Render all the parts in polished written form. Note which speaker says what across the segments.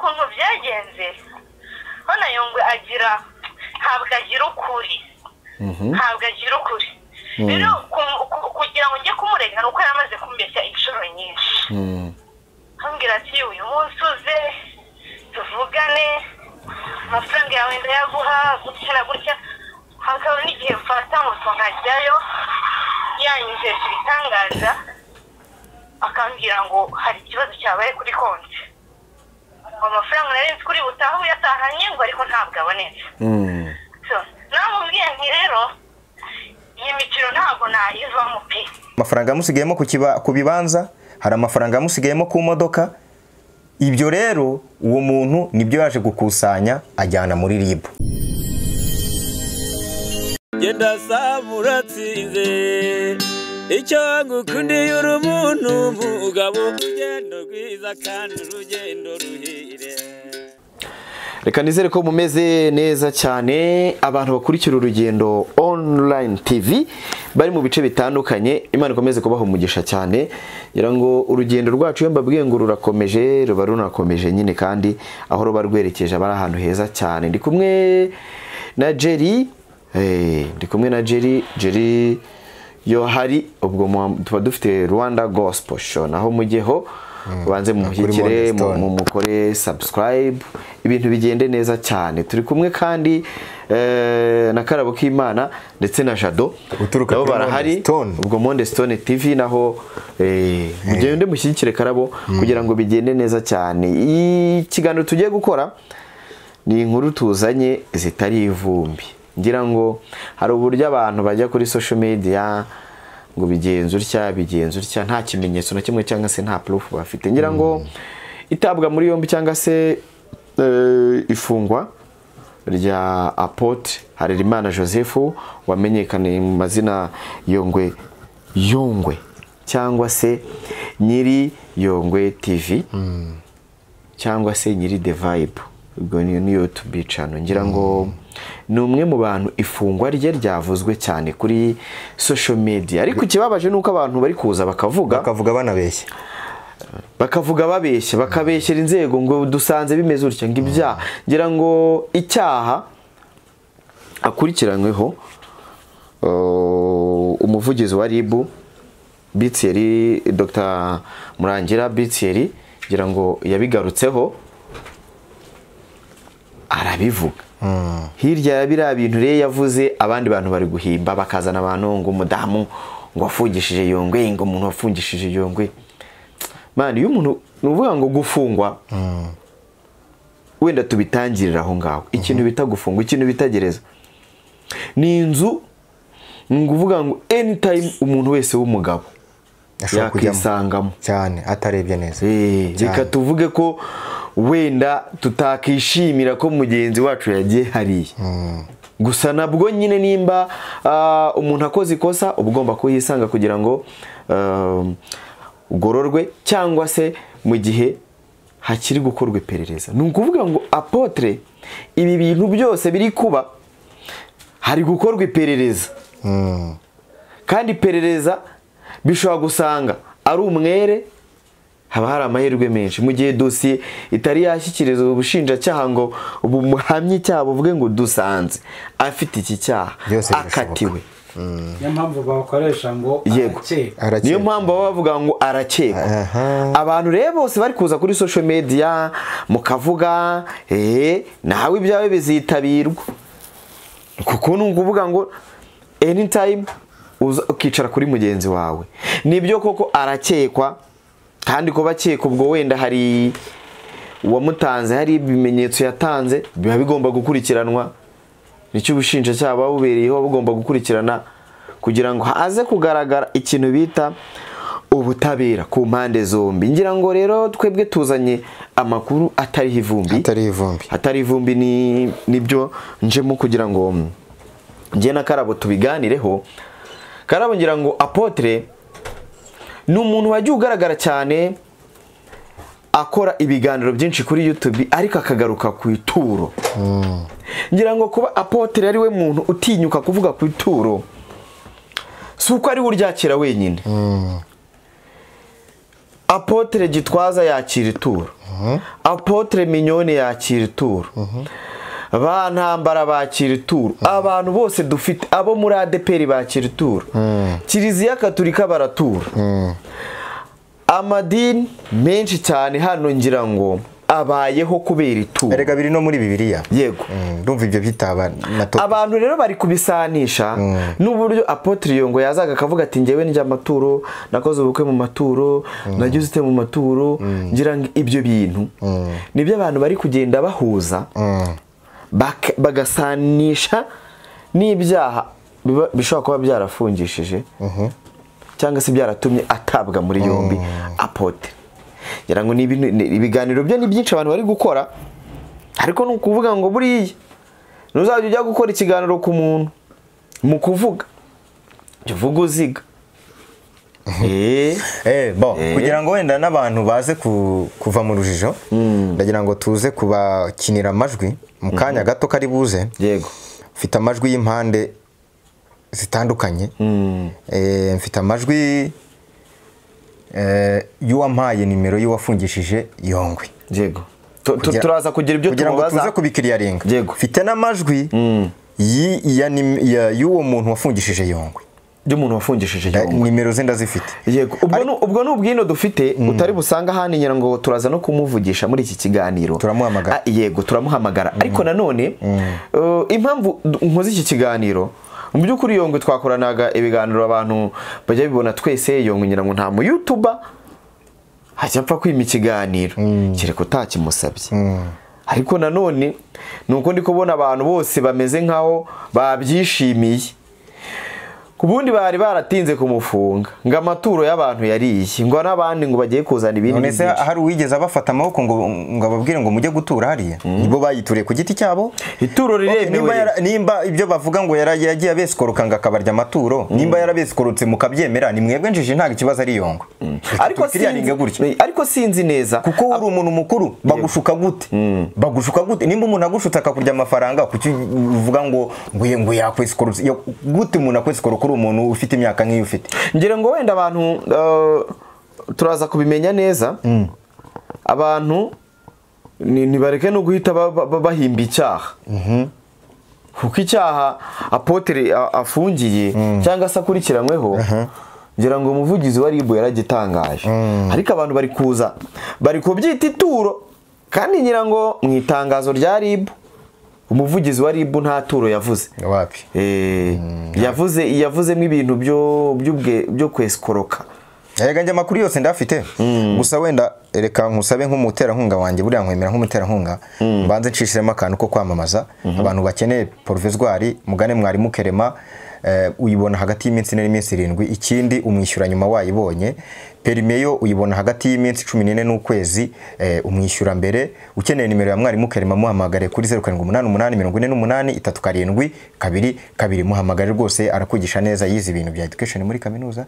Speaker 1: Ukuntu byagenze hano, Yongwe agira, ntabwo agira ukuri, ntabwo agira ukuri. Rero kugira ngo njye kumurega ni uko yamaze kumbeshya inshuro nyinshi, ambwira ati: "Uyu munsi uze tuvugane, amafaranga yawe ndayaguha," gutya na gutya. Hakaba n'igihe mfata moto nkajyayo, yanyizeza ibitangaza, akambwira ngo hari ikibazo cyabaye kuri konti, amafaranga nari nzi kuri butahe uyatahanye, ngo ariko ntabwo abonetse. So namubwiye nti: "Rero iyi mikino ntabwo nayivamo pe."
Speaker 2: Amafaranga yamusigayemo ku bibanza, hari amafaranga yamusigayemo ku modoka. Ibyo rero uwo muntu nibyo yaje gukusanya ajyana muri RIB.
Speaker 3: Genda saba uratsinze. Icyo ngukundiye, uri umuntu mugabo, urugendo rwiza kandi urugendo ruhire.
Speaker 4: Reka nizere ko mumeze neza cyane, abantu bakurikira Urugendo Online TV bari mu bice bitandukanye. Imana ikomeze kubaha umugisha cyane. Ngira ngo urugendo rwacu, iyo mbabwiye ngo rurakomeje, ruba runakomeje nyine, kandi aho ruba rwerekeje aba ari ahantu heza cyane. Ndi kumwe na Jerry, ndi kumwe na Jerry. Jerry yo hari ubwo tuba dufite Rwanda Gospel Show, naho mujyeho ubanze mumushyigikire,
Speaker 2: Kuri
Speaker 4: mukore subscribe, ibintu bigende neza cyane. Turi kumwe kandi na Karabo k'Imana ndetse na Jado.
Speaker 2: Uturuka
Speaker 4: nabo
Speaker 2: kuri
Speaker 4: barahari.
Speaker 2: Monde Stone.
Speaker 4: Ubwo Monde Stone TV naho mugende mushyigikire Karabo kugira ngo bigende neza cyane. Ikiganiro tugiye gukora ni inkuru tuzanye zitari ivumbi. Ngira ngo hari uburyo abantu bajya kuri social media ngo bigenze utya, bigenze utya, nta kimenyetso na kimwe cyangwa se nta proof bafite. Ngira ngo itabwa muri yombi cyangwa se ifungwa rya Apotre Harerimana Joseph wamenyekanye mu mazina Yongwe, Yongwe cyangwa se nyiri Yongwe TV cyangwa se nyiri The Vibe, ubwo niyo YouTube channel, ngira ngo ni umwe mu bantu ifungwa rye ryavuzwe cyane kuri social media. Ariko ikibabaje ni uko abantu bari kuza bakavuga,
Speaker 2: bakavuga banabeshya,
Speaker 4: bakavuga babeshya, bakabeshyera inzego ngo dusanze bimeze utya, ngo ibyaha. Ngira ngo icyaha akurikiranyweho, umuvugizi wa RIB Bitseri, Dr Murangira Bitseri, ngira ngo yabigarutseho arabivuga. Hirya ya biriya bintu rero yavuze, abandi bantu bari guhimba, bakazana abantu ngo umudamu ngo wafungishije Yongwe, ngo umuntu wafungishije Yongwe. Man, iyo umuntu, ni ukuvuga ngo gufungwa, wenda tubitangirira aho ngaho, ikintu bita gufungwa, ikintu bita gereza, ni inzu, ni ukuvuga ngo anytime umuntu wese w'umugabo
Speaker 2: ashobora kujyamo.
Speaker 4: Yakisangamo.
Speaker 2: Cyane, atarebye neza.
Speaker 4: Reka
Speaker 2: Cyane.
Speaker 4: tuvuge ko wenda tutakishimira ko mugenzi wacu yagiye hariya, gusa nabwo nyine nimba umuntu akoze ikosa, uba ugomba kuhisanga kugira ngo ugororwe cyangwa se mu gihe hakiri gukorwa iperereza. Ni ukuvuga ngo apotre, ibi bintu byose biri kuba, hari gukorwa iperereza, kandi iperereza bishobora gusanga ari umwere. Haba hari amahirwe menshi mu gihe dosiye itari yashyikirizwa ubushinjacyaha ngo bumuhamye icyaha, buvuge ngo dusanze afite iki cyaha,
Speaker 2: Byose birashoboka.
Speaker 4: akatiwe.
Speaker 5: Niyo mpamvu bakoresha ngo
Speaker 4: Yego.
Speaker 5: arakekwa.
Speaker 2: Arakekwa.
Speaker 4: Niyo mpamvu baba bavuga ngo arakekwa. Abantu rero bose bari kuza kuri social media mukavuga, nawe ibyawe bizitabirwa, kuko ni ukuvuga ngo anytime uza ukicara kuri mugenzi wawe. Nibyo koko arakekwa, kandi kuba akekwa ubwo wenda hari uwamutanze, hari ibimenyetso yatanze, biba bigomba gukurikiranwa. Nicyo ubushinjacyaha buba bubereyeho, bugomba gukurikirana kugira ngo haze kugaragara ikintu bita ubutabera ku mpande zombi. Ngira ngo rero twebwe tuzanye amakuru atariho ivumbi.
Speaker 2: Atariho ivumbi.
Speaker 4: Atari ivumbi. Ni nibyo njemo kugira ngo njye na Karabo tubiganireho. Karabo, ngira ngo apotre ni umuntu wagiye ugaragara cyane akora ibiganiro byinshi kuri YouTube, ariko akagaruka ku ituro. Ngira ngo kuba apotre ari we muntu utinyuka kuvuga ku ituro, si uko ari we uryakira wenyine. Apotre Gitwaza yakira ituro. Apotre Mignone yakira ituro, ba Ntambara bakira ituro, abantu bose dufite abo muri ADPR bakira ituro, Kiliziya Katolika baratura, amadini menshi cyane hano ngira ngo abayeho kubera ituro.
Speaker 2: Erega biri no muri Bibiliya.
Speaker 4: Yego.
Speaker 2: Ndumva ibyo bitaba na top.
Speaker 4: Abantu rero bari kubisanisha n'uburyo Apotre Yongwe yazaga akavuga ati njyewe njya amaturo, nakoze ubukwe mu maturo, nagize ute mu maturo, ngira ngo ibyo bintu nibyo abantu bari kugenda bahuza bagasanisha n'ibyaha bishobora kuba byarafungishije cyangwa se byaratumye atabwa muri yombi Apotre. Ngira ngo ni ibiganiro byo ni byinshi abantu bari gukora, ariko ni ukuvuga ngo buriya ntuzajya ujya gukora ikiganiro ku muntu mu kuvuga jya uvuga uziga.
Speaker 2: Bon, kugira ngo wenda n'abantu baze kuva mu rujijo, ndagira ngo tuze kubakinira amajwi mu kanya gato kari buze.
Speaker 4: Yego.
Speaker 2: Mfite amajwi y'impande zitandukanye. Mfite amajwi y'uwampaye nimero y'uwafungishije Yongwe.
Speaker 4: Yego. Turaza kugira ibyo tumubaza
Speaker 2: tuze kubikiriyaringa.
Speaker 4: Yego.
Speaker 2: Mfite n'amajwi y'uwo muntu wafungishije Yongwe.
Speaker 4: Y'umuntu wafungishije Yongwe.
Speaker 2: Nimero ze ndazifite.
Speaker 4: Yego. Ubwo n'ubwino dufite utari busanga hano ngira ngo turaza no kumuvugisha muri iki kiganiro.
Speaker 2: Turamuhamagara.
Speaker 4: Yego, turamuhamagara. Ariko nanone impamvu nkoze iki kiganiro, mu by'ukuri Yongwe twakoranaga ibiganiro abantu bajya bibona twese. Yongwe ngira ngo nta mu YouTuber hajya apfa kwima ikiganiro kereka utakimusabye. Ariko nanone nuko ndi kubona abantu bose bameze nkaho babyishimiye. Kubundi bari baratinze kumufunga ngo amaturo y'abantu yariye, ngo n'abandi ngo bagiye kuzana ibindi.
Speaker 2: None se hari uwigeze abafata amaboko ngo ababwire ngo mujye gutura hariya? Nibo bayituriye ku giti cyabo.
Speaker 4: Ituro riremewe.
Speaker 2: Nimba ibyo bavuga ngo yaragiye abesikoroka ngo akabarya amaturo, nimba yarabesikorotse mukabyemera, ni mwebwe njije, ntago ikibazo ari Yongwe.
Speaker 4: Ariko sinzi neza
Speaker 2: kuko uri umuntu mukuru, bagushuka gute? Bagushuka gute? Nimba umuntu agushutse akakurya amafaranga, kuki uvuga ngo ngo yakwesikorotse? Gute umuntu akwesikoroka umuntu ufite imyaka nk'iyo ufite?
Speaker 4: Ngira ngo wenda abantu turaza kubimenya neza. Abantu nibareke no guhita bahimba icyaha, kuko icyaha Apotre afungiye cyangwa se akurikiranyweho, ngira ngo umuvugizi wa RIB yaragitangaje. Ariko abantu bari kuza bari kubyita ituro, kandi ngira ngo mu itangazo rya RIB umuvugizi wa RIB nta turo yavuze.
Speaker 2: Wapi?
Speaker 4: Yavuzemo ibintu byo kwesikoroka.
Speaker 2: Erega njye amakuru yose ndafite. Gusa wenda reka nkusabe nk'umuterankunga wanjye, buriya nkwemera nk'umuterankunga, mbanze nshishiremo akantu ko kwamamaza. Abantu bakeneye provisoire mugane mwarimu Kerema, uyibona hagati y'iminsi 4 n'iminsi 7. Ikindi umwishyura nyuma wayibonye. Perime yo uyibona hagati y'iminsi 14 n'ukwezi, umwishyura mbere. Ukeneye nimero ya mwarimu Kerema muhamagare kuri 0788 48 37 22. Muhamagare rwose, arakwigisha neza, yize ibintu bya education muri kaminuza.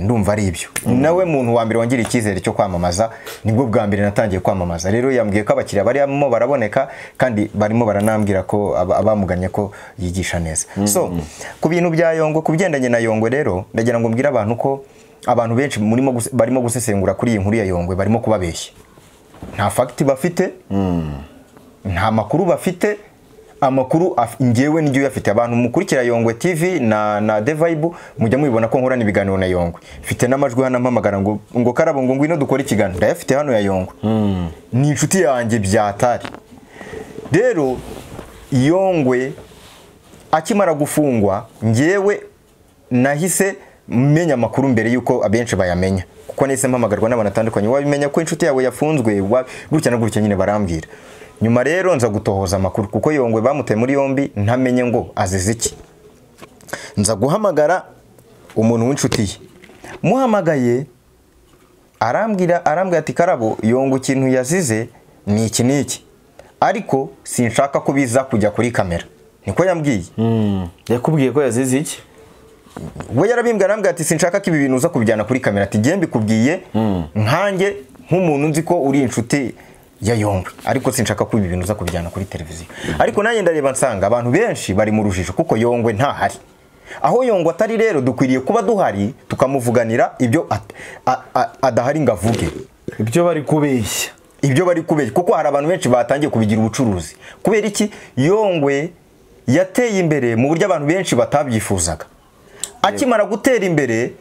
Speaker 2: Ndumva ari ibyo. Nawe muntu wa mbere wangiriye icyizere cyo kwamamaza, nibwo bwa mbere natangiye kwamamaza. Rero yambwiye ko abakiriya barimo baraboneka, kandi barimo baranambwira ko abamuganye ko yigisha neza. So ku bintu bya Yongwe, ku bigendanye na Yongwe rero, ndagira ngo mbwire abantu ko abantu benshi barimo gusesengura kuri iyi nkuru ya Yongwe barimo kubabeshya. Nta fact bafite, nta makuru bafite. Amakuru ngewe n'igihe uyafite. Abantu mukurikira Yongwe TV na The Vibe mujya mubibona ko nkorana ibiganiro na Yongwe. Mfite n'amajwi hano ampamagara ngo Karabo ngo ngwino dukore ikiganiro. Ndayafite hano ya Yongwe. Ni inshuti yanjye byatari. Rero Yongwe akimara gufungwa, ngewe nahise menya amakuru mbere yuko abenshi bayamenya, kuko nahise mpamagarwa n'abantu batandukanye. Wabimenya ko inshuti yawe yafunzwe gutya na gutya, nyine barambwira. Nyuma rero nza gutohoza amakuru, kuko Yongwe bamuteye muri yombi ntamenye ngo azize iki. Nza guhamagara umuntu w'inshuti ye, muhamagaye arambwira ati Karabo, Yongwe ikintu yazize ni iki n'iki, ariko sinshaka ko biza kujya kuri kamera. Niko yambwiye.
Speaker 4: Yakubwiye ko yazize iki?
Speaker 2: We yarabimbwiye, arambwira ati sinshaka ko ibi bintu uza kubijyana kuri kamera, ati ngiye mbikubwiye nkanjye nk'umuntu nzi ko uri inshuti ya Yongwe, ariko sinshaka ko ibi bintu uza kubijyana kuri televiziyo. Ariko nanjye ndareba nsanga abantu benshi bari mu rujijo kuko Yongwe ntahari. Aho Yongwe atari rero dukwiriye kuba duhari tukamuvuganira ibyo adahari ngo avuge
Speaker 4: ibyo bari kubeshya.
Speaker 2: Ibyo bari kubeshya, kuko hari abantu benshi batangiye kubigira ubucuruzi. Kubera iki? Yongwe yateye imbere mu buryo abantu benshi batabyifuzaga. Akimara gutera imbere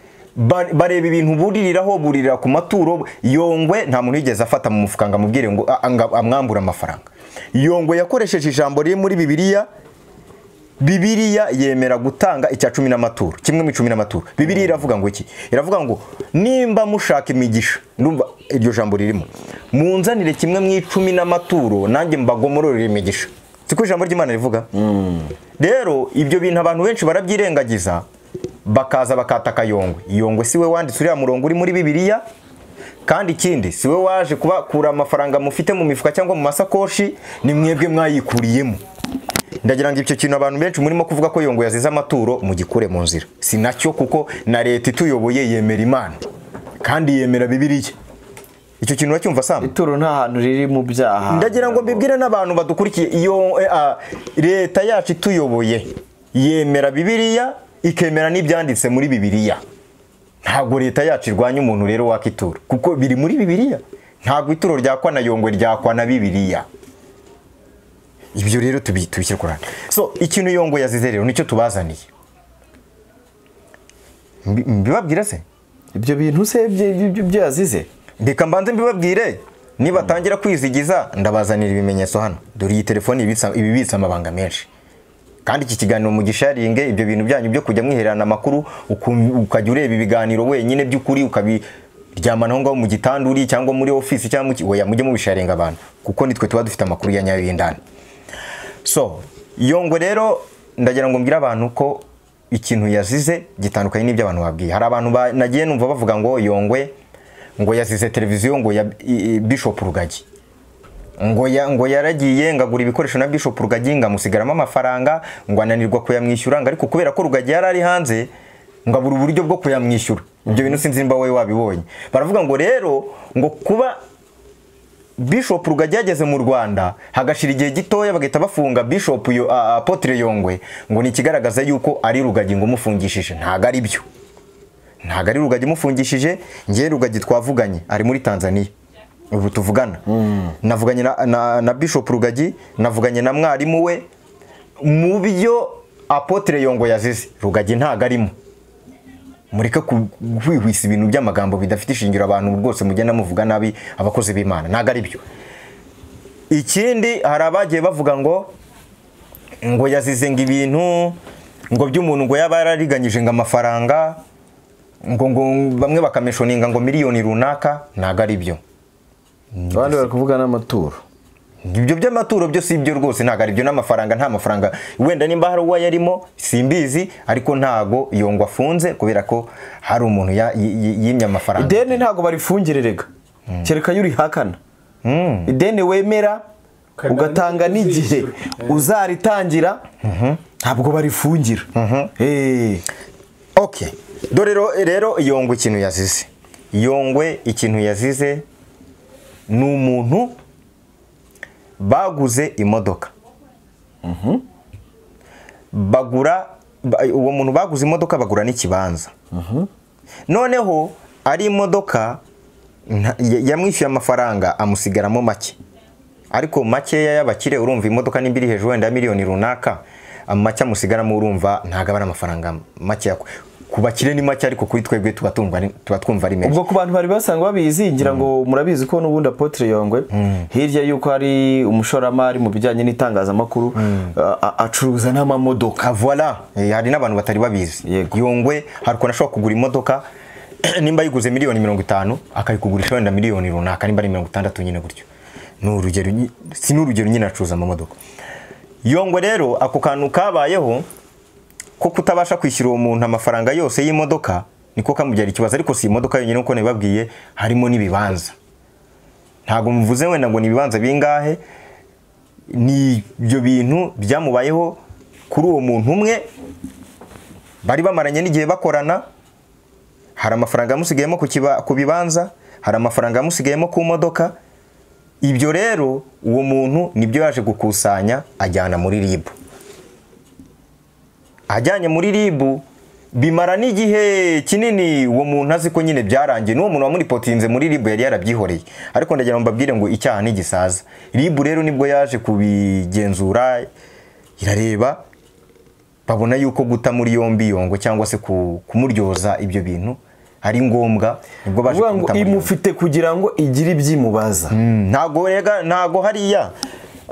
Speaker 2: bareba ibintu buririraho, buririra ku maturo. Yongwe nta muntu yigeze afata mu mufuka ngo amubwire ngo amwambure amafaranga. Yongwe yakoresheje ijambo riri muri Bibiliya. Bibiliya yemera gutanga icya 10 n'amaturo, kimwe mu 10 n'amaturo. Bibiliya iravuga ngo iki? Iravuga ngo nimba mushaka imigisha, ndumva iryo jambo ririmo, munzanire kimwe mu 10 n'amaturo nanjye mbagomororere imigisha. Siko ijambo ry'Imana rivuga? Rero ibyo bintu abantu benshi barabyirengagiza, bakaza bakataka Yongwe. Yongwe siwe wanditse uriya murongo uri muri Bibiliya, kandi ikindi siwe waje kubakura amafaranga mufite mu mifuka cyangwa mu masakoshi, ni mwebwe mwayikuriyemo. Ndagira ngo icyo kintu abantu benshi murimo kuvuga ko Yongwe yazize amaturo mugikure mu nzira. Si nacyo, kuko na leta ituyoboye yemera Imana kandi yemera Bibiliya. Icyo kintu uracyumva Sam?
Speaker 4: Ituro nta hantu riri mu byaha.
Speaker 2: Ndagira ngo mbibwire n'abantu badukurikiye, iyo leta yacu ituyoboye yemera Bibiliya, ikemera n'ibyanditse muri Bibiliya. Ntabwo leta yacu irwanya umuntu rero wakitura, kuko biri muri Bibiliya. Ntabwo ituro ryakwa na Yongwe ryakwa na Bibiliya. Ibyo rero tubishyire ku ruhande. So ikintu Yongwe yazize rero nicyo tubazaniye. Mbibabwira se?
Speaker 4: Ibyo bintu se ibyo yazize?
Speaker 2: Reka mbanze mbibabwire, nibatangira kwizigiza ndabazanira ibimenyetso hano. Dore iyi telefone ibibitsa amabanga menshi. Kandi iki kiganiro mugisharinge, ibyo bintu byanyu byo kujya mwiherana amakuru, ukajya ureba ibiganiro wenyine by'ukuri, ukabiryamana aho ngaho mu gitanduri cyangwa muri office cyangwa oya, mujye mubisharinga abantu, kuko nitwe tuba dufite amakuru ya nyayo y'indani. So Yongwe rero ndagira ngo mbwire abantu ko ikintu yazize gitandukanye n'ibyo abantu babwiye. Hari abantu nagiye numva bavuga ngo Yongwe ngo yazize televiziyo ngo ya Bishop Rugagi, ngo yaragiye ngagura ibikoresho na Bishop Rugagi ngamusigaramo amafaranga, ngo ananirwa kuyamwishyura, ngo ariko kubera ko Rugagi yari ari hanze ngo abura uburyo bwo kuyamwishyura. Ibyo bintu sinzi nimba wowe wabibonye. Baravuga ngo rero ngo kuba Bishop Rugagi yageze mu Rwanda hagashira igihe gitoya bagahita bafunga Bishop Apotre Yongwe, ngo ni ikigaragaza yuko ari Rugagi ngo mufungishije. Ntago ari byo, ntago ari Rugagi mufungishije. Ngiye Rugagi twavuganye ari muri Tanzania ubu tuvugana. Navuganye na Bishop Rugagi, navuganye na mwarimu we. Mu byo Apotre Yongwe yazize Rugagi ntago arimo. Mureke kwihwisa ibintu by'amagambo bidafite ishingiro, abantu rwose mugenda muvuga nabi abakozi b'Imana, ntago ari byo. Ikindi hari abagiye bavuga ngo yazize ngo ibintu ngo by'umuntu ngo yaba yarariganyije ngo amafaranga, ngo bamwe bakameshoninga ngo miliyoni runaka, ntago ari byo.
Speaker 4: Abandi bari kuvuga n'amaturo.
Speaker 2: Ibyo by'amaturo byo si ibyo rwose, ntago ari byo. N'amafaranga nta mafaranga, wenda nimba hari uwo yarimo simbizi, ariko ntago Yongwe afunze kubera ko hari umuntu yimye amafaranga.
Speaker 4: Ideni ntago barifungire rega, kereka yuri hakana. Ideni wemera ugatanga n'igihe uzaritangira, ntabwo barifungira.
Speaker 2: Okay, dore rero Yongwe ikintu yazize. Yongwe ikintu yazize ni umuntu baguze imodoka. Bagura uwo muntu baguze imodoka bagura n'ikibanza. Noneho ari imodoka yamwishyuye amafaranga amusigaramo make, ariko makeya y'abakire, urumva imodoka nimba iri hejuru wenda miliyoni runaka, make amusigaramo urumva ntago aba ari amafaranga make. Ku bakire ni make, ariko kuri twebwe tuba twumva ari menshi.
Speaker 4: Ubwo ku bantu bari basanga babizi, ngira ngo murabizi ko n'ubundi Apotre Yongwe hirya yuko ari umushoramari mu bijyanye n'itangazamakuru, acuruza n'amamodoka.
Speaker 2: Voilà, hari n'abantu batari babizi. Yongwe hari ukuntu ashobora kugura imodoka, nimba yiguze miliyoni 50 akayikugurisha wenda miliyoni runaka, nimba ari 60 nyine gutyo. Ni urugero, si n'urugero nyine, acuruza amamodoka. Yongwe rero ako kantu kabayeho ko kutabasha kwishyura uwo muntu amafaranga yose y'imodoka niko kamubyara ikibazo. Ariko si imodoka yonyine, uko nabibabwiye harimo n'ibibanza. Ntago mvuze wenda ngo ni ibibanza bingahe, ni ibyo bintu byamubayeho kuri uwo muntu umwe bari bamaranye n'igihe bakorana. Hari amafaranga yamusigayemo ku bibanza, hari amafaranga yamusigayemo ku modoka. Ibyo rero uwo muntu nibyo yaje gukusanya ajyana muri RIB. Ajyanye muri RIB, Bimara n'igihe kinini uwo muntu azi ko nyine byarangiye, n'uwo muntu wamuripotinze muri RIB yari yarabyihoreye. Ariko ndagira ngo mbabwire ngo icyaha ntigisaza. RIB rero nibwo yaje kubigenzura, irareba, babona yuko guta muri yombi Yongwe cyangwa se kumuryoza ibyo bintu ari ngombwa, nibwo baje
Speaker 4: kumuta muri yombi. Imufite kugira ngo igire ibyimubaza.
Speaker 2: Ntago rega, ntago hariya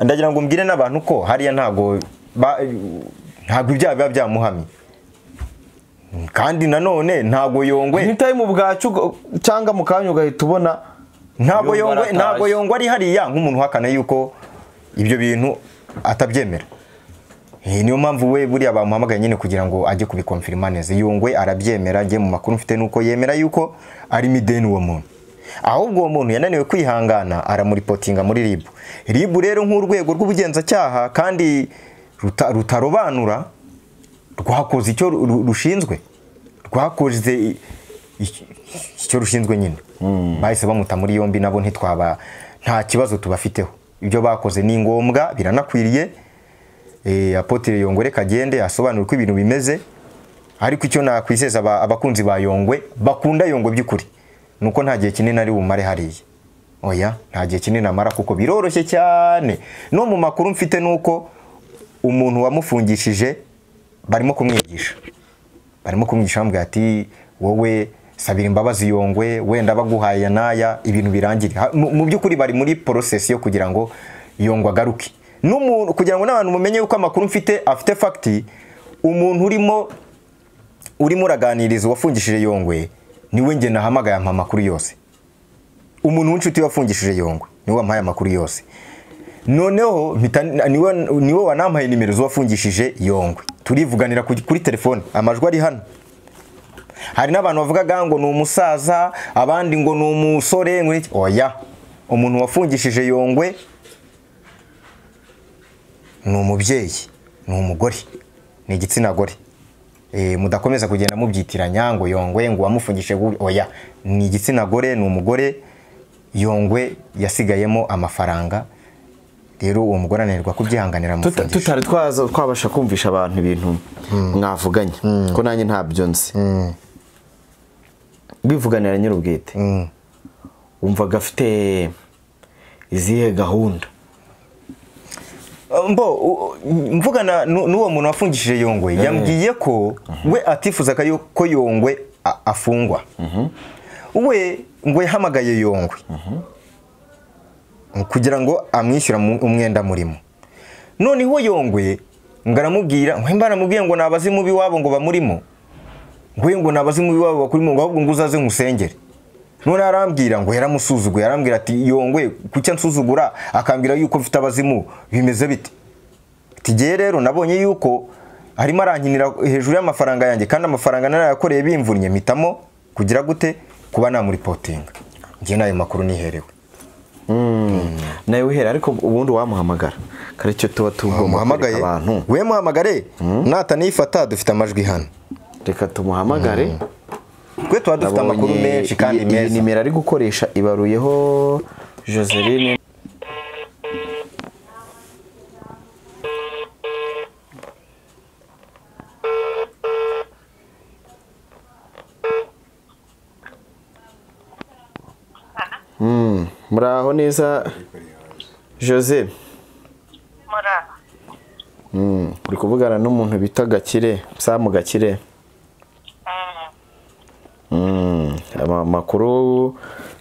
Speaker 2: ndagira ngo mbwire n'abantu ko hariya ntago ibyaha biba byamuhamye. Kandi nanone ntago Yongwe
Speaker 4: ntitaye mu bwacu cyangwa mu kanya ugahita ubona
Speaker 2: ntago Yongwe, ntago Yongwe ari hariya nk'umuntu uhakana yuko ibyo bintu atabyemera. Niyo mpamvu we buriya bamuhamagaye nyine kugira ngo ajye kubikonfirma neza. Yongwe arabyemera, ngiye mu makuru mfite nuko yemera yuko ari mideni uwo muntu. Ahubwo uwo muntu yananiwe kwihangana aramuripotinga muri RIB. RIB rero nk'urwego rw'ubugenzacyaha kandi rutarobanura, rwakoze icyo rushinzwe, rwakoze icyo rushinzwe nyine. Bahise bamuta muri yombi, nabo ntitwaba nta kibazo tubafiteho. Ibyo bakoze ni ngombwa, biranakwiriye. Apotre Yongwe reka agende asobanure uko ibintu bimeze. Ariko icyo nakwizeza abakunzi ba Yongwe bakunda Yongwe by'ukuri nuko nta gihe kinini ari bumare hariya. Oya, nta gihe kinini amara kuko biroroshye cyane. No mu makuru mfite nuko umuntu wamufungishije barimo kumwigisha, bamubwira ati wowe sabira imbabazi Yongwe, wenda baguhaye naya ibintu birangire. Mu by'ukuri bari muri process yo kugira ngo Yongwe agaruke. N'umuntu kugira ngo n'abantu mumenye yuko amakuru mfite afite fact, umuntu urimo uraganiriza wafungishije Yongwe niwe nge nahamagaye ampa amakuru yose. Umuntu w'inshuti wafungishije Yongwe niwe wampaye amakuru yose. Noneho niwe wanampaye nimero z'uwafungishije Yongwe, turivuganira kuri telefone, amajwi ari hano. Hari n'abantu bavugaga ngo ni umusaza, abandi ngo ni umusore, ngo iki. Oya, umuntu wafungishije Yongwe ni umubyeyi, ni umugore, ni igitsina gore. Mudakomeza kugenda mubyitiranya ngo Yongwe ngo wamufungishije, oya, ni igitsina gore, ni umugore. Yongwe yasigayemo amafaranga, rero uwo mugore ananirwa kubyihanganira amufungisha.
Speaker 4: Tutari twaza twabasha kumvisha abantu ibintu mwavuganye, ko nanjye ntabyo nzi. Bivuganira nyir'ubwite, wumvaga afite izihe gahunda?
Speaker 2: Mbo mvugana n'uwo muntu wafungishije Yongwe, yambwiye ko we atifuzaga ko Yongwe afungwa. We ngo yahamagaye Yongwe kugira ngo amwishyura umwenda murimo. Noneho Yongwe ngo aramubwira, ngo mba aramubwiye ngo nabazimu biwabo ngo bamurimo, ngo nabazimu biwabo bakurimo, ngo ahubwo ngo uzaze nkusengere. None arambwira ngo yaramusuzuguye, arambwira ati Yongwe kuki ansuzugura, akambwira yuko mfite abazimu bimeze bite. Ati giye rero nabonye yuko arimo arankinira hejuru y'amafaranga yanjye, kandi amafaranga narayakoreye bimvunnye, mpitamo kugira gute kuba namuripotinga. Ngiye nayo makuru niherewe.
Speaker 4: Nawe wihera, ariko ubundi wamuhamagara kare cyo tuba tugomba kwereka abantu.
Speaker 2: We muhamagare natanifata, dufite amajwi hano,
Speaker 4: reka tumuhamagare.
Speaker 2: Kwe tuba dufite amakuru menshi kandi meza.
Speaker 4: Iyi nimero ari gukoresha ibaruyeho Joseline. Muraho neza Jose?
Speaker 1: Muraho.
Speaker 4: Uri kuvugana n'umuntu bita Gakire, Samu Gakire. Amakuru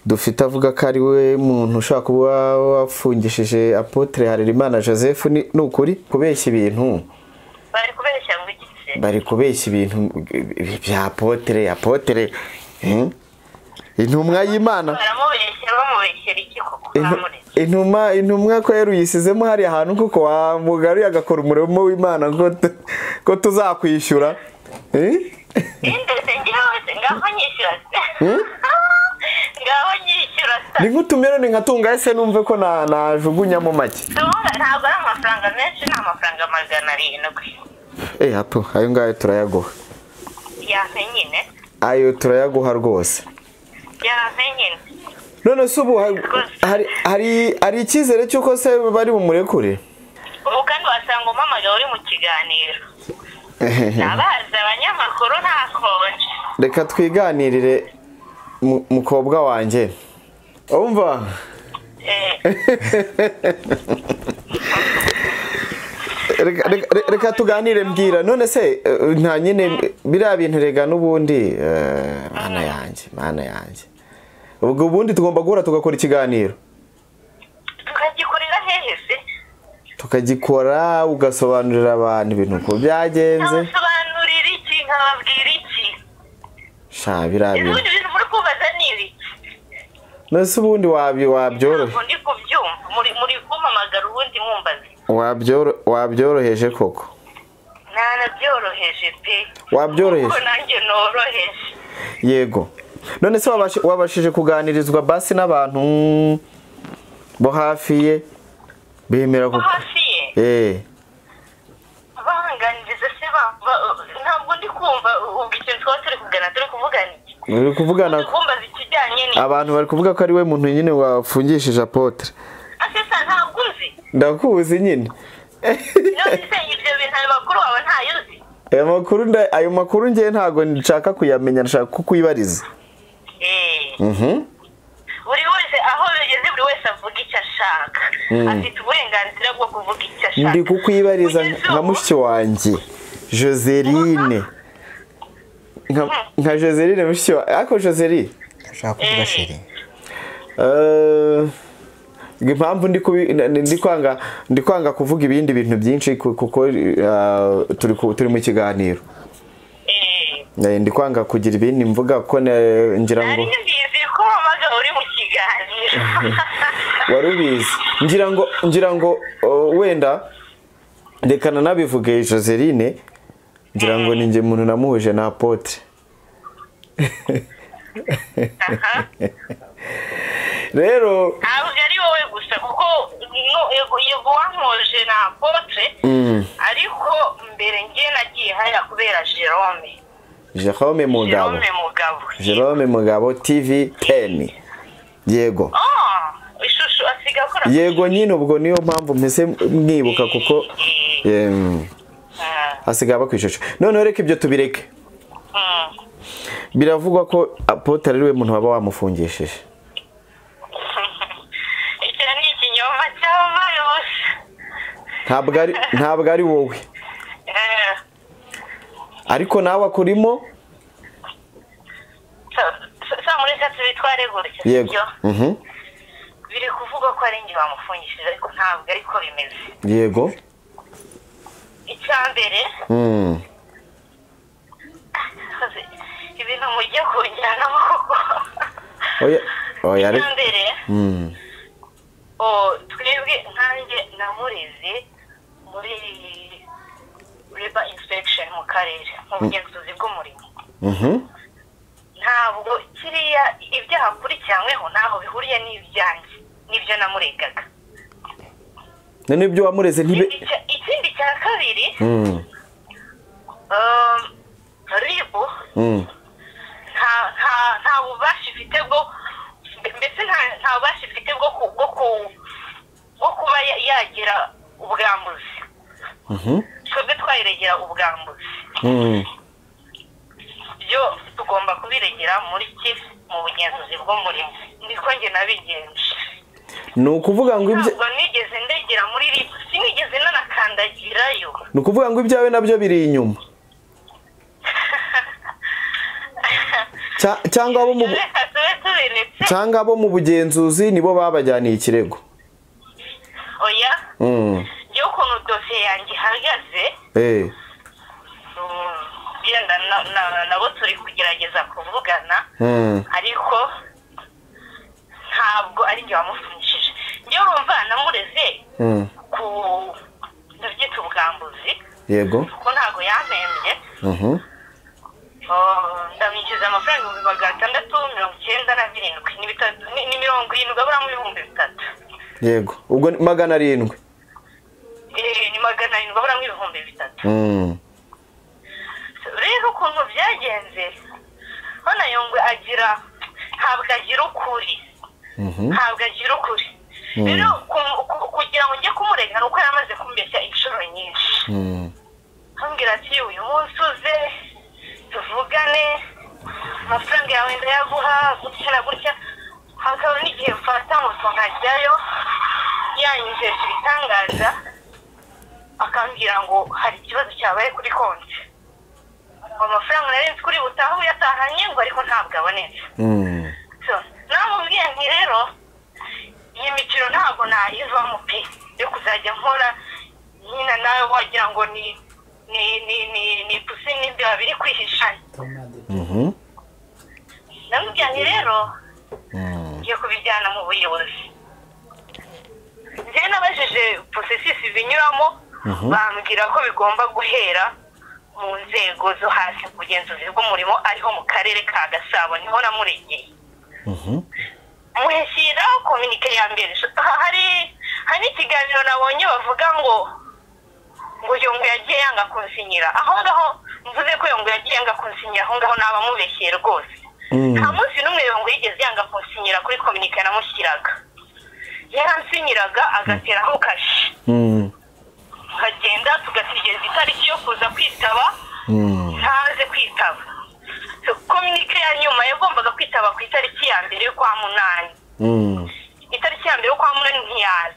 Speaker 4: dufite avuga ko ari we muntu ushaka kuba wafungishije Apotre Harerimana Joseph, ni ukuri kubeshya ibintu?
Speaker 1: Bari kubeshya ngo iki se?
Speaker 4: Bari kubeshya ibintu bya Apotre. Intumwa y'Imana
Speaker 1: baramubeshya, bamubeshyera iki koko?
Speaker 4: Intumwa ko yaruyisizemo hari ahantu kuko wamugaruye agakora umurimo w'Imana ko tuzakwishyura. Ni nk'utumironi nkatunga ese numve ko najugunyamo make.
Speaker 1: Ntabwo ari amafaranga menshi, ni amafaranga 700.
Speaker 4: Hato ayo ngayo turayaguha.
Speaker 1: Yampe nyine.
Speaker 4: Ayo turayaguha rwose.
Speaker 1: Yampe nyine.
Speaker 4: None se ubu hari icyizere cy'uko se bari bumurekure?
Speaker 1: Ubu kandi wasanga umpamagaye uri mu kiganiro. Abaza abanyamakuru ntakonje.
Speaker 4: Reka twiganirire mukobwa wanjye. Umva. Reka tuganire mbwira none se nta nyine biriya bintu rega n'ubundi mana yanjye mana yanjye. Ubwo ubundi tugomba guhura tugakora ikiganiro.
Speaker 1: Tukagikorera hehe se?
Speaker 4: Tukagikora ugasobanurira abantu ibintu uko byagenze.
Speaker 1: Nkabasobanurira iki nkababwira iki?
Speaker 4: Sha biriya bintu.
Speaker 1: Ubundi ibintu muri kubaza ni ibiki?
Speaker 4: None ubundi wabyoroheje.
Speaker 1: Ntabwo ndi kubyumva muri kumpamagara ubundi mwumbaze.
Speaker 4: Wabyoroheje koko?
Speaker 1: Nanabyoroheje pe.
Speaker 4: Wabyoroheje?
Speaker 1: Kuko nanjye noroheje.
Speaker 4: Yego. None se wabashije kuganirizwa basi n'abantu bo hafi ye bemera ko
Speaker 1: hafi ye? Bahanganiriza se ntabwo ndi kumva ubwo ikintu twaba turi kugana turi kuvugana iki?
Speaker 4: Uri kuvugana
Speaker 1: kumbaza ikijyanye ni
Speaker 4: abantu bari kuvuga ko ari we muntu nyine wafungishije Apotre.
Speaker 1: Asesa ntabwo uzi?
Speaker 4: Ndakuzi nyine.
Speaker 1: None se ibyo bintu ayo makuru wawe ntayo uzi?
Speaker 4: Ayo makuru ngiye ntago nshaka kuyamenya nshaka kukwibariza.
Speaker 1: Buri wese aho bigeze buri wese avuga icyo ashaka. Afite uburenganzira bwo kuvuga icyo ashaka.
Speaker 4: Ndi kukwibariza nka mushiki wanjye Joseline. Nka Joseline mushiki wanjye. Ariko Joseline
Speaker 2: ashaka kuvuga chérie.
Speaker 4: Impamvu ndi kwanga kuvuga ibindi bintu byinshi kuko turi mu kiganiro. Ndi kwanga kugira ibindi mvuga ko ngira ngo
Speaker 1: ko wabaga uri mu kiganiro.
Speaker 4: Wari ubizi. Ngira ngo wenda rekana nabivuge Joseline ngira ngo ninjye muntu namuhuje na Apotre. Rero
Speaker 1: ntabwo ari wowe gusa kuko yego wankoje na Apotre ariko mbere ngiye nagiye haya kubera Jerome.
Speaker 4: Jerome Mugabo. Jerome Mugabo TV 10. Yego.
Speaker 1: Ishusho asiga akora.
Speaker 4: Yego nyine ubwo niyo mpamvu mpese mwibuka kuko asiga aba kwishusho. None reka ibyo tubireke. Biravugwa ko Apotre ari we muntu waba wamufungishije.
Speaker 1: Icyo ni ikinyoma cyabaye bose.
Speaker 4: Ntabwo ari wowe. Ariko nawe akurimo?
Speaker 1: Sa muri satsi bitware gutya.
Speaker 4: Yego.
Speaker 1: Biri kuvuga ko ari njye wamufungishije ariko ntabwo ariko bimeze.
Speaker 4: Yego.
Speaker 1: Icyambere. Ibintu mujye kunjyana koko.
Speaker 4: Oya, oya ari.
Speaker 1: Icyambere. Twebwe nkanjye namureze muri Labor Inspection mu karere mu bugenzuzi bw'umurimo. Ntabwo kiriya ibyaha akurikiranyweho ntaho bihuriye n'ibyanjye n'ibyo namuregaga.
Speaker 4: None ibyo wamureze ntibe.
Speaker 1: Ikindi cya kabiri RIB nta bubasha ifite bwo mbese nta bubasha ifite bwo kuba yagira ubwambuzi. Twebwe twayiregera ubwambuzi. Byo tugomba kubiregera muri mu bugenzuzi bw'umurimo. Niko njye nabigenje.
Speaker 4: Ni ukuvuga ngo ibyo
Speaker 1: ntabwo nigeze ndegera muri RIB, sinigeze nanakandagirayo.
Speaker 4: Ni ukuvuga ngo ibyawe nabyo biri inyuma. Cyangwa abo mu bugenzuzi nibo babajyaniye ikirego.
Speaker 1: Oya. Njye ukuntu dosiye yanjye ihagaze genda nabo turi kugerageza kuvugana ariko ntabwo ari njye wamufungishije. Njye urumva namureze ku ndabyita ubwambuzi.
Speaker 4: Yego.
Speaker 1: Kuko ntabwo yampembye. Ndamwishyuza amafaranga 697 ni 70 aburamo 3000.
Speaker 4: Yego. Ubwo 700.
Speaker 1: Ni 700 aburamo 3000. Rero ukuntu byagenze hano Yongwe agira ntabwo agira ukuri. Ntabwo agira ukuri. Rero kugira ngo njye kumurega nuko yaramaze kumbeshya inshuro nyinshi. Ambwira Akambwira ati uyu munsi uze tuvugane, amafaranga yawe ndayaguha gutya na gutya. Hakaba n'igihe mfata moto nkajyayo yanyijeje ibitangaza, akambwira ngo hari ikibazo cyabaye kuri konti, amafaranga nari nzi kuri butahe uyatahanye ngo ariko ntabwo abonetse. Namubwiye nti rero iyi mikino ntabwo nayivamo pe, yo kuzajya nkora nyina nawe wagira ngo ni ni ni ni ni pusi n'imbeba biri kwihishanya. Namubwiye nti rero ngiye kubijyana mu buyobozi. Njye nabajije processus binyuramo, bambwira ko bigomba guhera mu nzego zo hasi, ubugenzuzi bw'umurimo ariho mu karere ka Gasabo, niho namuregeye. Muheshyira kominike ya mbere. Hari ikiganiro nabonye bavuga ngo Yongwe yagiye yanga kunsinyira. Aho ngaho mvuze ko Yongwe yagiye yanga kunsinyira, aho ngaho naba mubeshyeye rwose. Nta munsi n'umwe Yongwe yigeze yanga kunsinyira kuri kominike namushyiraga. Yaransinyiraga agateraho kashe, nkagenda tugategereza itariki yo kuza kwitaba, ntaze kwitaba. Kominike ya nyuma yagombaga kwitaba ku itariki ya 1 y'ukwa 8. Itariki ya 1 y'ukwa 8 ntiyaza,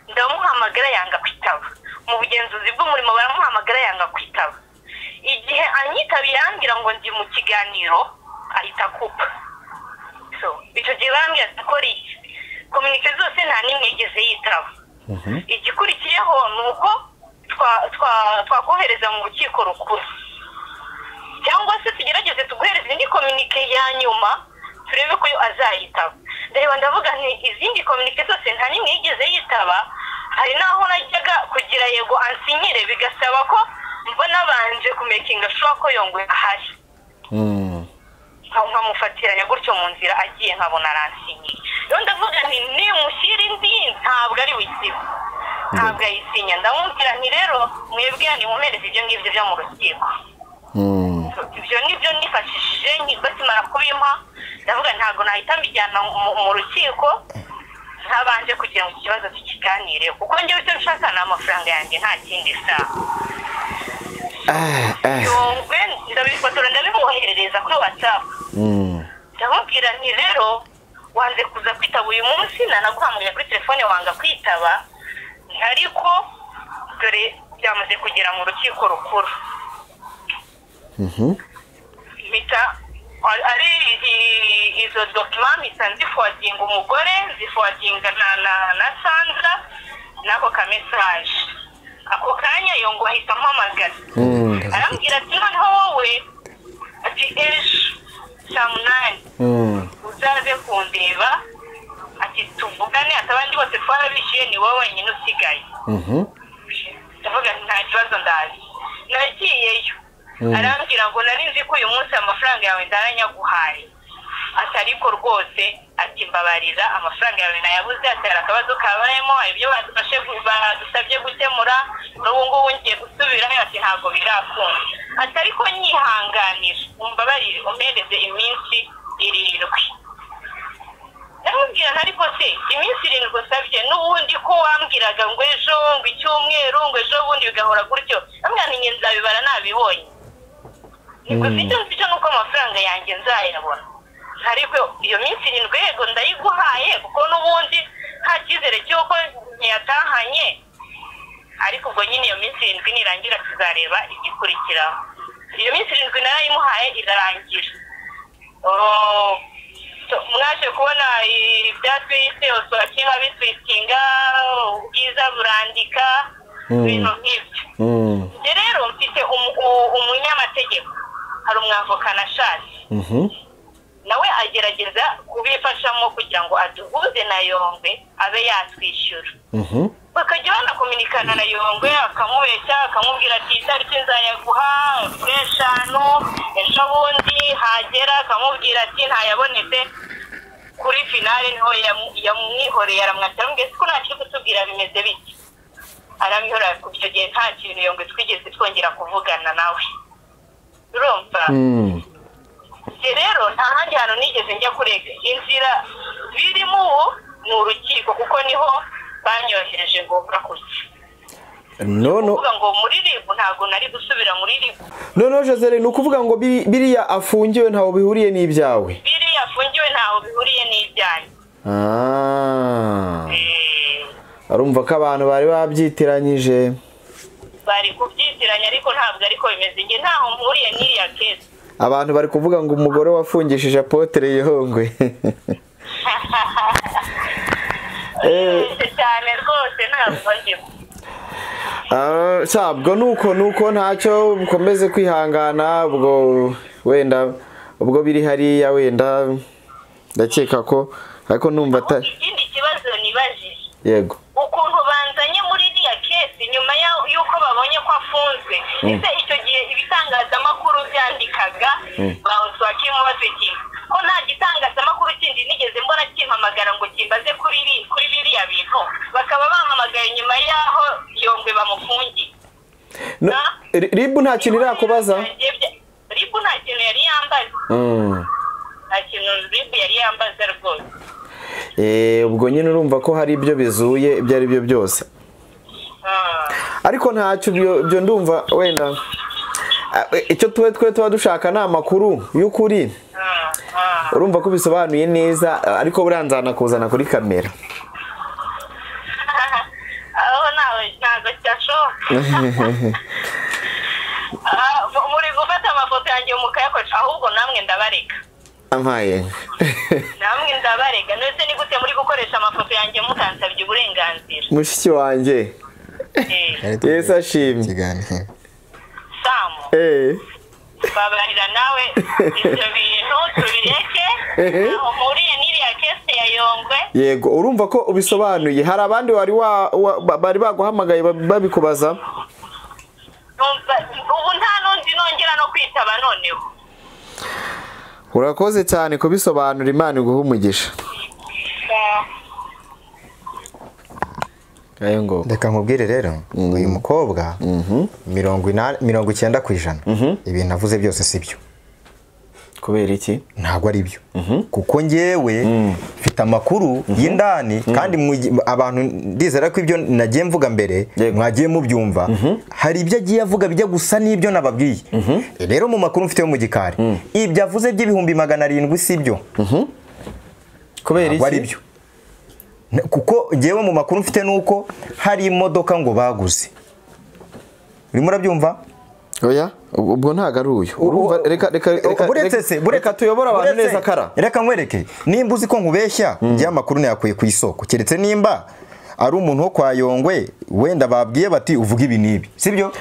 Speaker 1: ndamuhamagara yanga kwitaba. Mu bugenzuzi bw'umurimo baramuhamagara yanga kwitaba. Igihe anyitabiye ambwira ngo ndi mu kiganiro, ahita akupa. So icyo gihe bambwira ati kora iki, kominike zose nta n'imwe yigeze yitaba. Igikurikiyeho ni uko twakohereza mu rukiko rukuru, cyangwa se tugerageze tuguhereze indi kominike ya nyuma turebe ko yo azayitaba. Ndareba ndavuga nti izindi kominike zose nta n'imwe yigeze yitaba. Hari naho najyaga kugira yego ansinyire, bigasaba ko mbona banje kumekinga sure ko Yongwe ahari. Nkamufatiranya gutyo mu nzira agiye nkabona aransinyiye. Rero ndavuga nti nimushyira indi ntabwo ari wisibe, ntabwo ayisinya. Ndamubwira nti rero mwebwe nimumereze ibyo ngibyo byo mu rukiko. Ibyo nibyo nifashishije bakimara kubimpa, ndavuga ntabwo nahita mbijyana mu rukiko ntabanje kugira ngo ikibazo tukiganire, kuko njyewe icyo nshaka ni amafaranga yanjye, nta kindi saha. Yongwe ndabifotora ndabimwoherereza kuri WhatsApp. Ndamubwira nti rero wanze kuza kwitaba uyu munsi, nanaguhamagaye kuri telefone wanga kwitaba, ariko dore byamaze kugera mu rukiko rukuru. Mpita ari izo document mpita nziforwardinga umugore, nziforwardinga na Sandra n'ako ka message. Ako kanya Yongwe ahita ampamagara, arambwira ati noneho wowe, ati ejo saa 8 uzaze kundeba, ati tuvugane, ati abandi bose twarabishyuye ni wowe wenyine usigaye. Ndavuga nta kibazo ndazi. Nagiyeyo, arambwira ngo nari nzi ko uyu munsi amafaranga yawe ndayanyaguhaye, ati ariko rwose ati mbabarira amafaranga yawe nayabuze, ati hari akabazo kabayemo, ibyo badusabye gukemura n'ubu ngubu ngiye gusubirayo, ati ntabwo birakunda, ati ariko nyihanganira umbabarire umpereze iminsi 7. Ndamubwira ariko se iminsi 7 usabye n'ubundi ko wambwiraga ngo ejo, ngo icyumweru, ngo ejo bundi bigahora gutyo, ndamubwira nti nzabibara nabibonye. Niko icyo nzi cyo nuko amafaranga yanjye nzayabona, ariko iyo minsi 7 yego ndayiguhaye kuko n'ubundi nta cyizere cy'uko ntiyatahanye, ariko ubwo nyine iyo minsi 7 nirangira tuzareba igikurikiraho. Iyo minsi 7 narayimuhaye irarangira. Mwaje kubona ibyatwise oswakinga bitwitinga ubwiza burandika ibintu nk'ibyo. Njye rero mfite umunyamategeko, hari umwavoka nashatse, nawe agerageza kubifashamo kugira ngo aduhuze na Yongwe abe yatwishyura. Bakajya banakominikana na Yongwe, akamubeshya akamubwira ati itariki nzayaguha kuri 5 ejo bundi, hagera akamubwira ati ntayabonetse. Kuri finale niho yamwihoreye aramwakira, aramubwira ko nta kiri kutubwira bimeze bityo. Aramwihorera ku icyo gihe nta kintu Yongwe twigeze twongera kuvugana nawe. Urumva? Rero nta handi hantu nigeze njya kurega, inzira birimo ubu ni urukiko kuko niho banyohereje ngombwa kujya.
Speaker 4: No
Speaker 1: Kuvuga ngo muri RIB ntabwo nari gusubira muri RIB.
Speaker 4: No Joselyne, ni ukuvuga ngo biriya afungiwe ntaho bihuriye n'ibyawe.
Speaker 1: Biriya afungiwe ntaho bihuriye n'ibyanjye.
Speaker 4: Arumva ko abantu bari babyitiranyije.
Speaker 1: Bari kubyitiranya ariko ntabwo ariko bimeze. Njye ntaho mpuriye n'iriya case.
Speaker 4: Abantu bari kuvuga ngo umugore wafungishije Apotre Yongwe.
Speaker 1: Cyane rwose ntabwo ndimo.
Speaker 4: Sabwo nuko ntacyo ukomeze kwihangana, ubwo wenda ubwo biri hariya wenda ndakeka ko ariko numva atari.
Speaker 1: Ikindi kibazo nibajije.
Speaker 4: Yego.
Speaker 1: Ukuntu banzanye muri iriya case nyuma y'uko babonye ko afunzwe. Ese icyo gihe ibitangazamakuru byandikaga bawuswakimu bafite ko nta gitangazamakuru kindi nigeze mbona kimpamagara ngo kimbaze kuri biriya bintu, bakaba bampamagaye nyuma y'aho Yongwe bamufungiye.
Speaker 4: RIB nta kintu irakubaza?
Speaker 1: RIB nta kintu yari yambaza. Nta kintu RIB yari yambaza rwose.
Speaker 4: Ubwo nyine urumva ko hari ibyo bizuye ibyo ari byo byose. Ariko ntacyo byo ndumva wenda icyo twe tuba dushaka ni amakuru y'ukuri. Urumva ko bisobanuye neza, ariko buranzana kuzana kuri kamera.
Speaker 1: Aho nawe ntabwo cyashoboka. Muri gufata amafoto yanjye mukayakoresha, ahubwo namwe ndabareka.
Speaker 4: Ampaye.
Speaker 1: Namwe ndabarega. None ni gute muri gukoresha amafoto yanjye mutansabye uburenganzira?
Speaker 4: Mushiki wanjye. Yesu ashimwe.
Speaker 1: Samu. Babarira nawe ibyo bintu tubireke. Aho mpuriye n'iriya case ya Yongwe.
Speaker 4: Yego, urumva ko ubisobanuye. Hari abandi bari baguhamagaye babikubaza?
Speaker 1: Ubu nta nundi nongera no kwitaba noneho.
Speaker 4: Urakoze cyane kubisobanura, Imana iguhe umugisha.
Speaker 2: Reka nkubwire rero, uyu mukobwa 90% ibintu avuze byose sibyo.
Speaker 4: Kubera iki?
Speaker 2: Ntabwo ari byo. Kuko ngewe mfite amakuru y'indani, kandi abantu ndizera ko ibyo nagiye mvuga mbere mwagiye mubyumva. Hari ibyo agiye avuga bijya gusa n'ibyo nababwiye. Rero mu makuru mfite yo mu gikari, ibyo avuze by'ibihumbi 700 sibyo.
Speaker 4: Kubera iki?
Speaker 2: Ari byo. Kuko ngewe mu makuru mfite nuko hari imodoka ngo baguze. Urimo urabyumva?
Speaker 4: Oya, ubwo ntago ari uyu. Urumva reka tuyobora abantu neza kara.
Speaker 2: Reka nkwereke. Nimba uzi ko nkubeshya, ngiye amakuru nayakuye ku isoko. Keretse nimba ari umuntu wo kwa Yongwe wenda babwiye bati uvuga ibi nibi. Sibyo?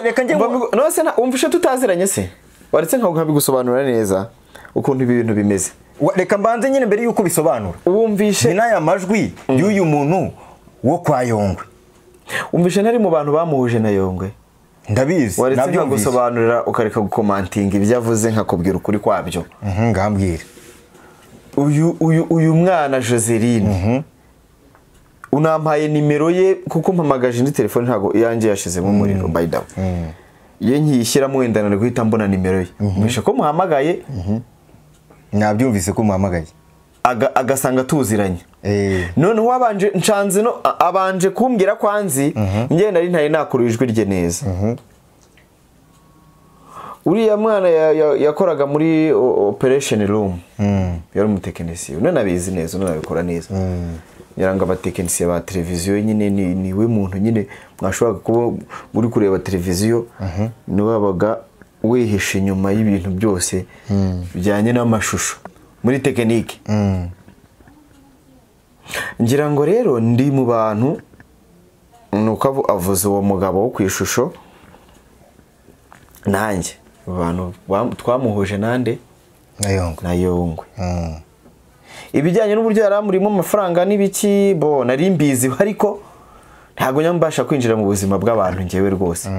Speaker 2: Reka ngiye
Speaker 4: no se umvishe tutaziranye se. Waretse nkabigusobanura neza ukuntu ibi bintu bimeze.
Speaker 2: Reka mbanze nyine mbere yuko bisobanura.
Speaker 4: Wumvishe
Speaker 2: ni naya majwi y'uyu muntu wo kwa Yongwe.
Speaker 4: Umvishe ntari mu bantu bamuhuje na Yongwe.
Speaker 2: Ndabizi,
Speaker 4: waretse nkagusobanurira ukareka gukomantinga ibyo avuze nkakubwira ukuri kwabyo.
Speaker 2: Ngambwira.
Speaker 4: Uyu mwana Joselyne. Unampaye nimero ye kuko mpamagaje indi telefone ntago iyanjye yashizemo umuriro by the way. Ye nkiyishyiramo wenda nari guhita mbona nimero ye. Mbisha ko muhamagaye.
Speaker 2: Nabyumvise ko muhamagaye.
Speaker 4: Agasanga tuziranye. Noneho wabanje nshanze no abanje kumbwira kwanzi ngiye nari ntari nakuru ijwi rye neza. Uriya mwana yakoraga muri operation room. Yari umutekinisiye. None nabizi neza, none nabikora neza. Yaranga abatekinisiye ba televiziyo nyine ni we muntu nyine mwashoboraga kuba muri kureba televiziyo, ni wabaga wihishe inyuma y'ibintu byose bijyanye n'amashusho muri tekinike. Ngira ngo rero ndi mu bantu nuko avuze uwo mugabo wo kwishusho nanjye abantu twamuhuje nande na Yongwe. Ibijyanye n'uburyo yaramurimo amafaranga n'ibiki bo nari mbizi, ariko ntago nyambasha kwinjira mu buzima bw'abantu ngewe rwose.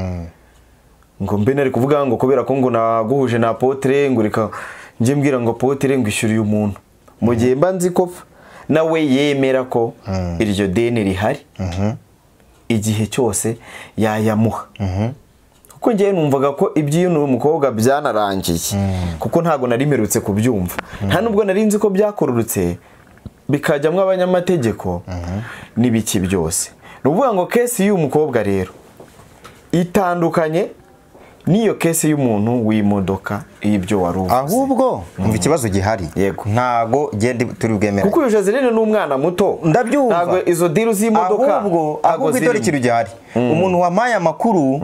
Speaker 4: Ngo mbe nari kuvuga ngo kubera ko ngo naguhuje na Apotre ngo reka nje mbwira ngo Apotre ngo ishyuriye umuntu, mu gihe mba nzi ko nawe yemera ko iryo deni rihari igihe cyose yayamuha. Kuko ngewe numvaga ko iby'uyu mukobwa byanarangiye, kuko ntago nari mperutse kubyumva, nta nubwo nari nzi ko byakororotse bikajyamo abanyamategeko n'ibiki byose. Ni ukuvuga ngo case y'uyu mukobwa rero Itandukanye n'iyo kese y'umuntu w'imodoka y'ibyo wari uvuze.
Speaker 2: Ahubwo umva ikibazo gihari.
Speaker 4: Yego.
Speaker 2: Ntago gende turi bwemera.
Speaker 4: Kuko uyu Joseline ni umwana muto.
Speaker 2: Ndabyumva.
Speaker 4: Ntago izo deal z'imodoka.
Speaker 2: Ahubwo idore ikintu gihari. Umuntu wampaye amakuru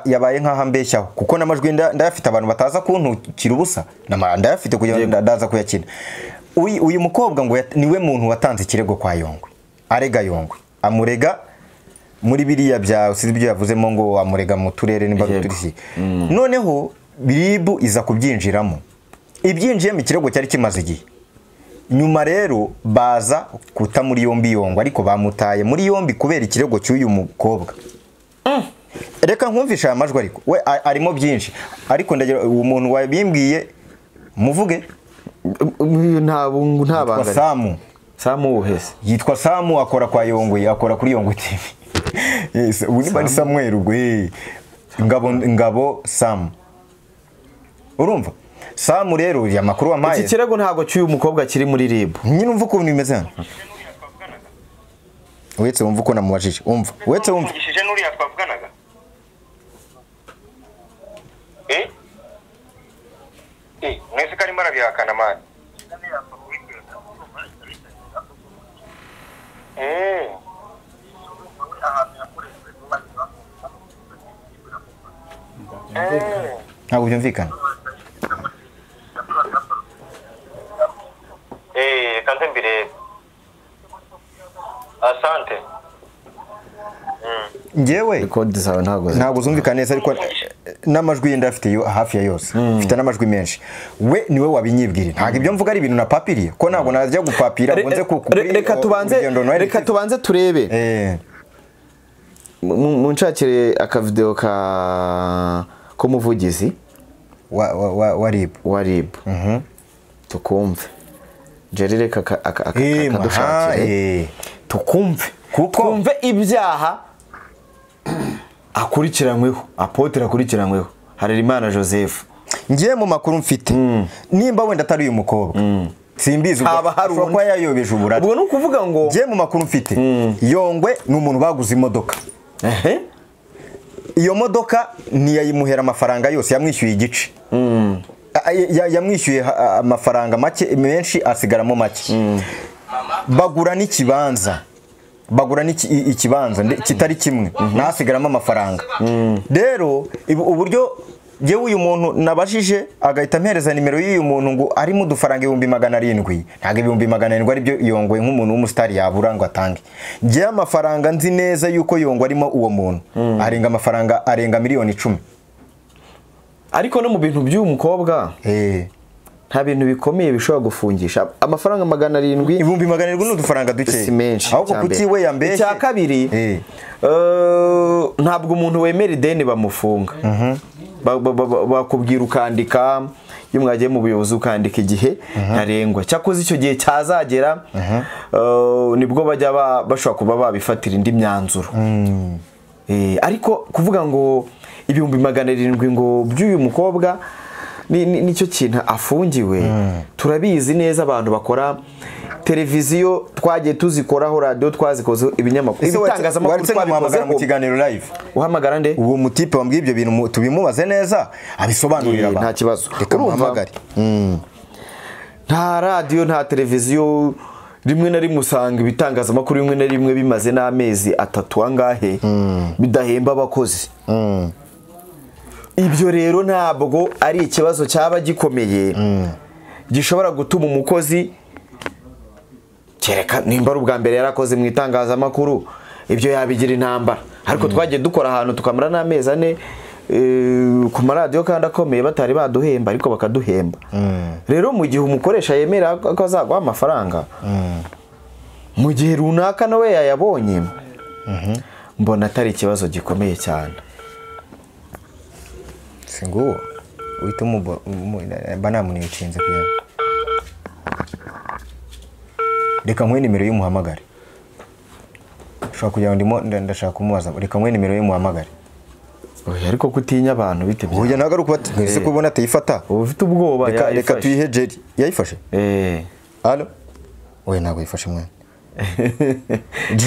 Speaker 2: yabaye nkaho ambeshyaho kuko n'amajwi ndayafite, abantu bataza kuntukira ubusa ndayafite kugira ngo ndaza kuyakina. Uyu mukobwa ngo niwe muntu watanze ikirego kwa Yongwe, arega Yongwe, amurega muri biriya bya usize ibyo yavuzemo ngo amurega mu turere nimba turisi. Noneho biribu iza kubyinjiramo, ibyinjiyemo ikirego cyari kimaze igihe. Nyuma rero baza kuta muri yombi Yongwe, ariko bamutaye muri yombi kubera ikirego cy'uyu mukobwa. Reka nkumvisha aya majwi, ariko we arimo byinshi, ariko ndagira uwo muntu wabimbwiye muvuge.
Speaker 4: Nta banga.
Speaker 2: Samu.
Speaker 4: Samu uhese.
Speaker 2: Yitwa Samu, akora kwa Yongwe, akora kuri Yongwe TV. Yes, ubu ni Samuel ubwo. Ngabo Samu. Urumva? Samu rero ya makuru wampaye.
Speaker 4: Iki kirego ntago cy'uyu mukobwa kiri muri RIB.
Speaker 2: Nyine umva ukuntu bimeze hano. Wetse umva uko namubajije. Umva. Wetse umva.
Speaker 6: Nuriya twavuganaga. Mwese karimo arabihakana mani.
Speaker 2: Ntabwo byumvikana.
Speaker 6: Kanze mbirebe. Asante.
Speaker 2: Ngewe
Speaker 4: kode zawe
Speaker 2: ntabwo zumvikana neza, ariko n'amajwi yenda afite hafi ya yose, mfite n'amajwi menshi. We niwe wabinyibwira, ntabwo ibyo mvuga ari ibintu napapiriye, ko ntabwo najya gupapira ngo nze
Speaker 4: reka tubanze turebe. Munshakire akavideo ka k'umuvugizi
Speaker 2: wa RIB,
Speaker 4: wa RIB. Tukumve. Jerry reka akadushakire tukumve,
Speaker 2: kuko
Speaker 4: twumve ibyaha akurikiranyweho, Apotre akurikiranyweho Harerimana Joseph.
Speaker 2: Ngiye mu makuru mfite, nimba wenda atari uyu mukobwa simbizi, ubwo kuba yayobeje uburari.
Speaker 4: Ubwo nukuvuga ngo
Speaker 2: ngiye mu makuru mfite, Yongwe ni umuntu baguze imodoka. Iyo modoka ntiyayimuhera amafaranga yose, yamwishyuye igice. Yamwishyuye amafaranga make menshi, asigaramo make. Bagura n'ikibanza, bagura ikibanza kitari kimwe, nasigaramo amafaranga. Rero uburyo yewe uyu muntu nabajije agahita ampereza nimero y'uyu muntu ngo arimo udufaranga 700,000, ntabwo 700,000 ari byo Yongwe nk'umuntu w'umusitari yabura ngo atange. Ngiye amafaranga nzi neza yuko Yongwe arimo uwo muntu arenga amafaranga arenga miliyoni 10.
Speaker 4: Ariko no mu bintu by'uyu mukobwa nta bintu bikomeye bishobora gufungisha amafaranga 700,
Speaker 2: 700,000 n'udufaranga duke,
Speaker 4: si menshi.
Speaker 2: Ahubwo kuki we yambeshye?
Speaker 4: Icya kabiri, ntabwo umuntu wemera ideni bamufunga. Bakubwira ukandika, iyo mwagiye mu buyobozi ukandika igihe ntarengwa, cyakoze icyo gihe cyazagera nibwo bajya bashobora kuba babifatira indi myanzuro. Ariko kuvuga ngo 700,000 ngo by'uyu mukobwa nicyo kintu afungiwe, turabizi neza abantu bakora televiziyo twagiye tuzikoraho, radio twazikozeho, ibinyamakuru, ibitangazamakuru
Speaker 2: twabikozeho. Mu kiganiro live
Speaker 4: uhamagara nde?
Speaker 2: Uwo mutipe wambwiye ibyo bintu tubimubaze neza abisobanurira abantu.
Speaker 4: Nta kibazo.
Speaker 2: Reka muhamagare.
Speaker 4: Nta radio nta televiziyo, rimwe na rimwe usanga ibitangazamakuru rimwe na rimwe bimaze n'amezi 3 angahe bidahemba abakozi. Ibyo rero ntabwo ari ikibazo cyaba gikomeye gishobora gutuma umukozi, kereka nimba ari ubwa mbere yarakoze mu itangazamakuru, ibyo yabigira intambara. Ariko twagiye dukora ahantu tukamara n'amezi 4 ku maradiyo kandi akomeye batari baduhemba, ariko bakaduhemba. Rero mu gihe umukoresha yemera ko azaguha amafaranga mu gihe runaka nawe yayabonye, mbona atari ikibazo gikomeye cyane.
Speaker 2: Singuwo uhita banamunicinze kuya. Reka nkwe nimero y'umuhamagare. Ushobora kugira ngo ndimo ndashaka kumubaza. Reka nkwe nimero y'umuhamagare.
Speaker 4: Oya, ariko kutinya abantu bite bya?
Speaker 2: Oya, ntabwo ari ukubati. Ese kubona atayifata?
Speaker 4: Uba ufite ubwoba.
Speaker 2: Reka tuyihe Jerry. Yayifashe? Allo? Oya, ntabwo yifashe mwana.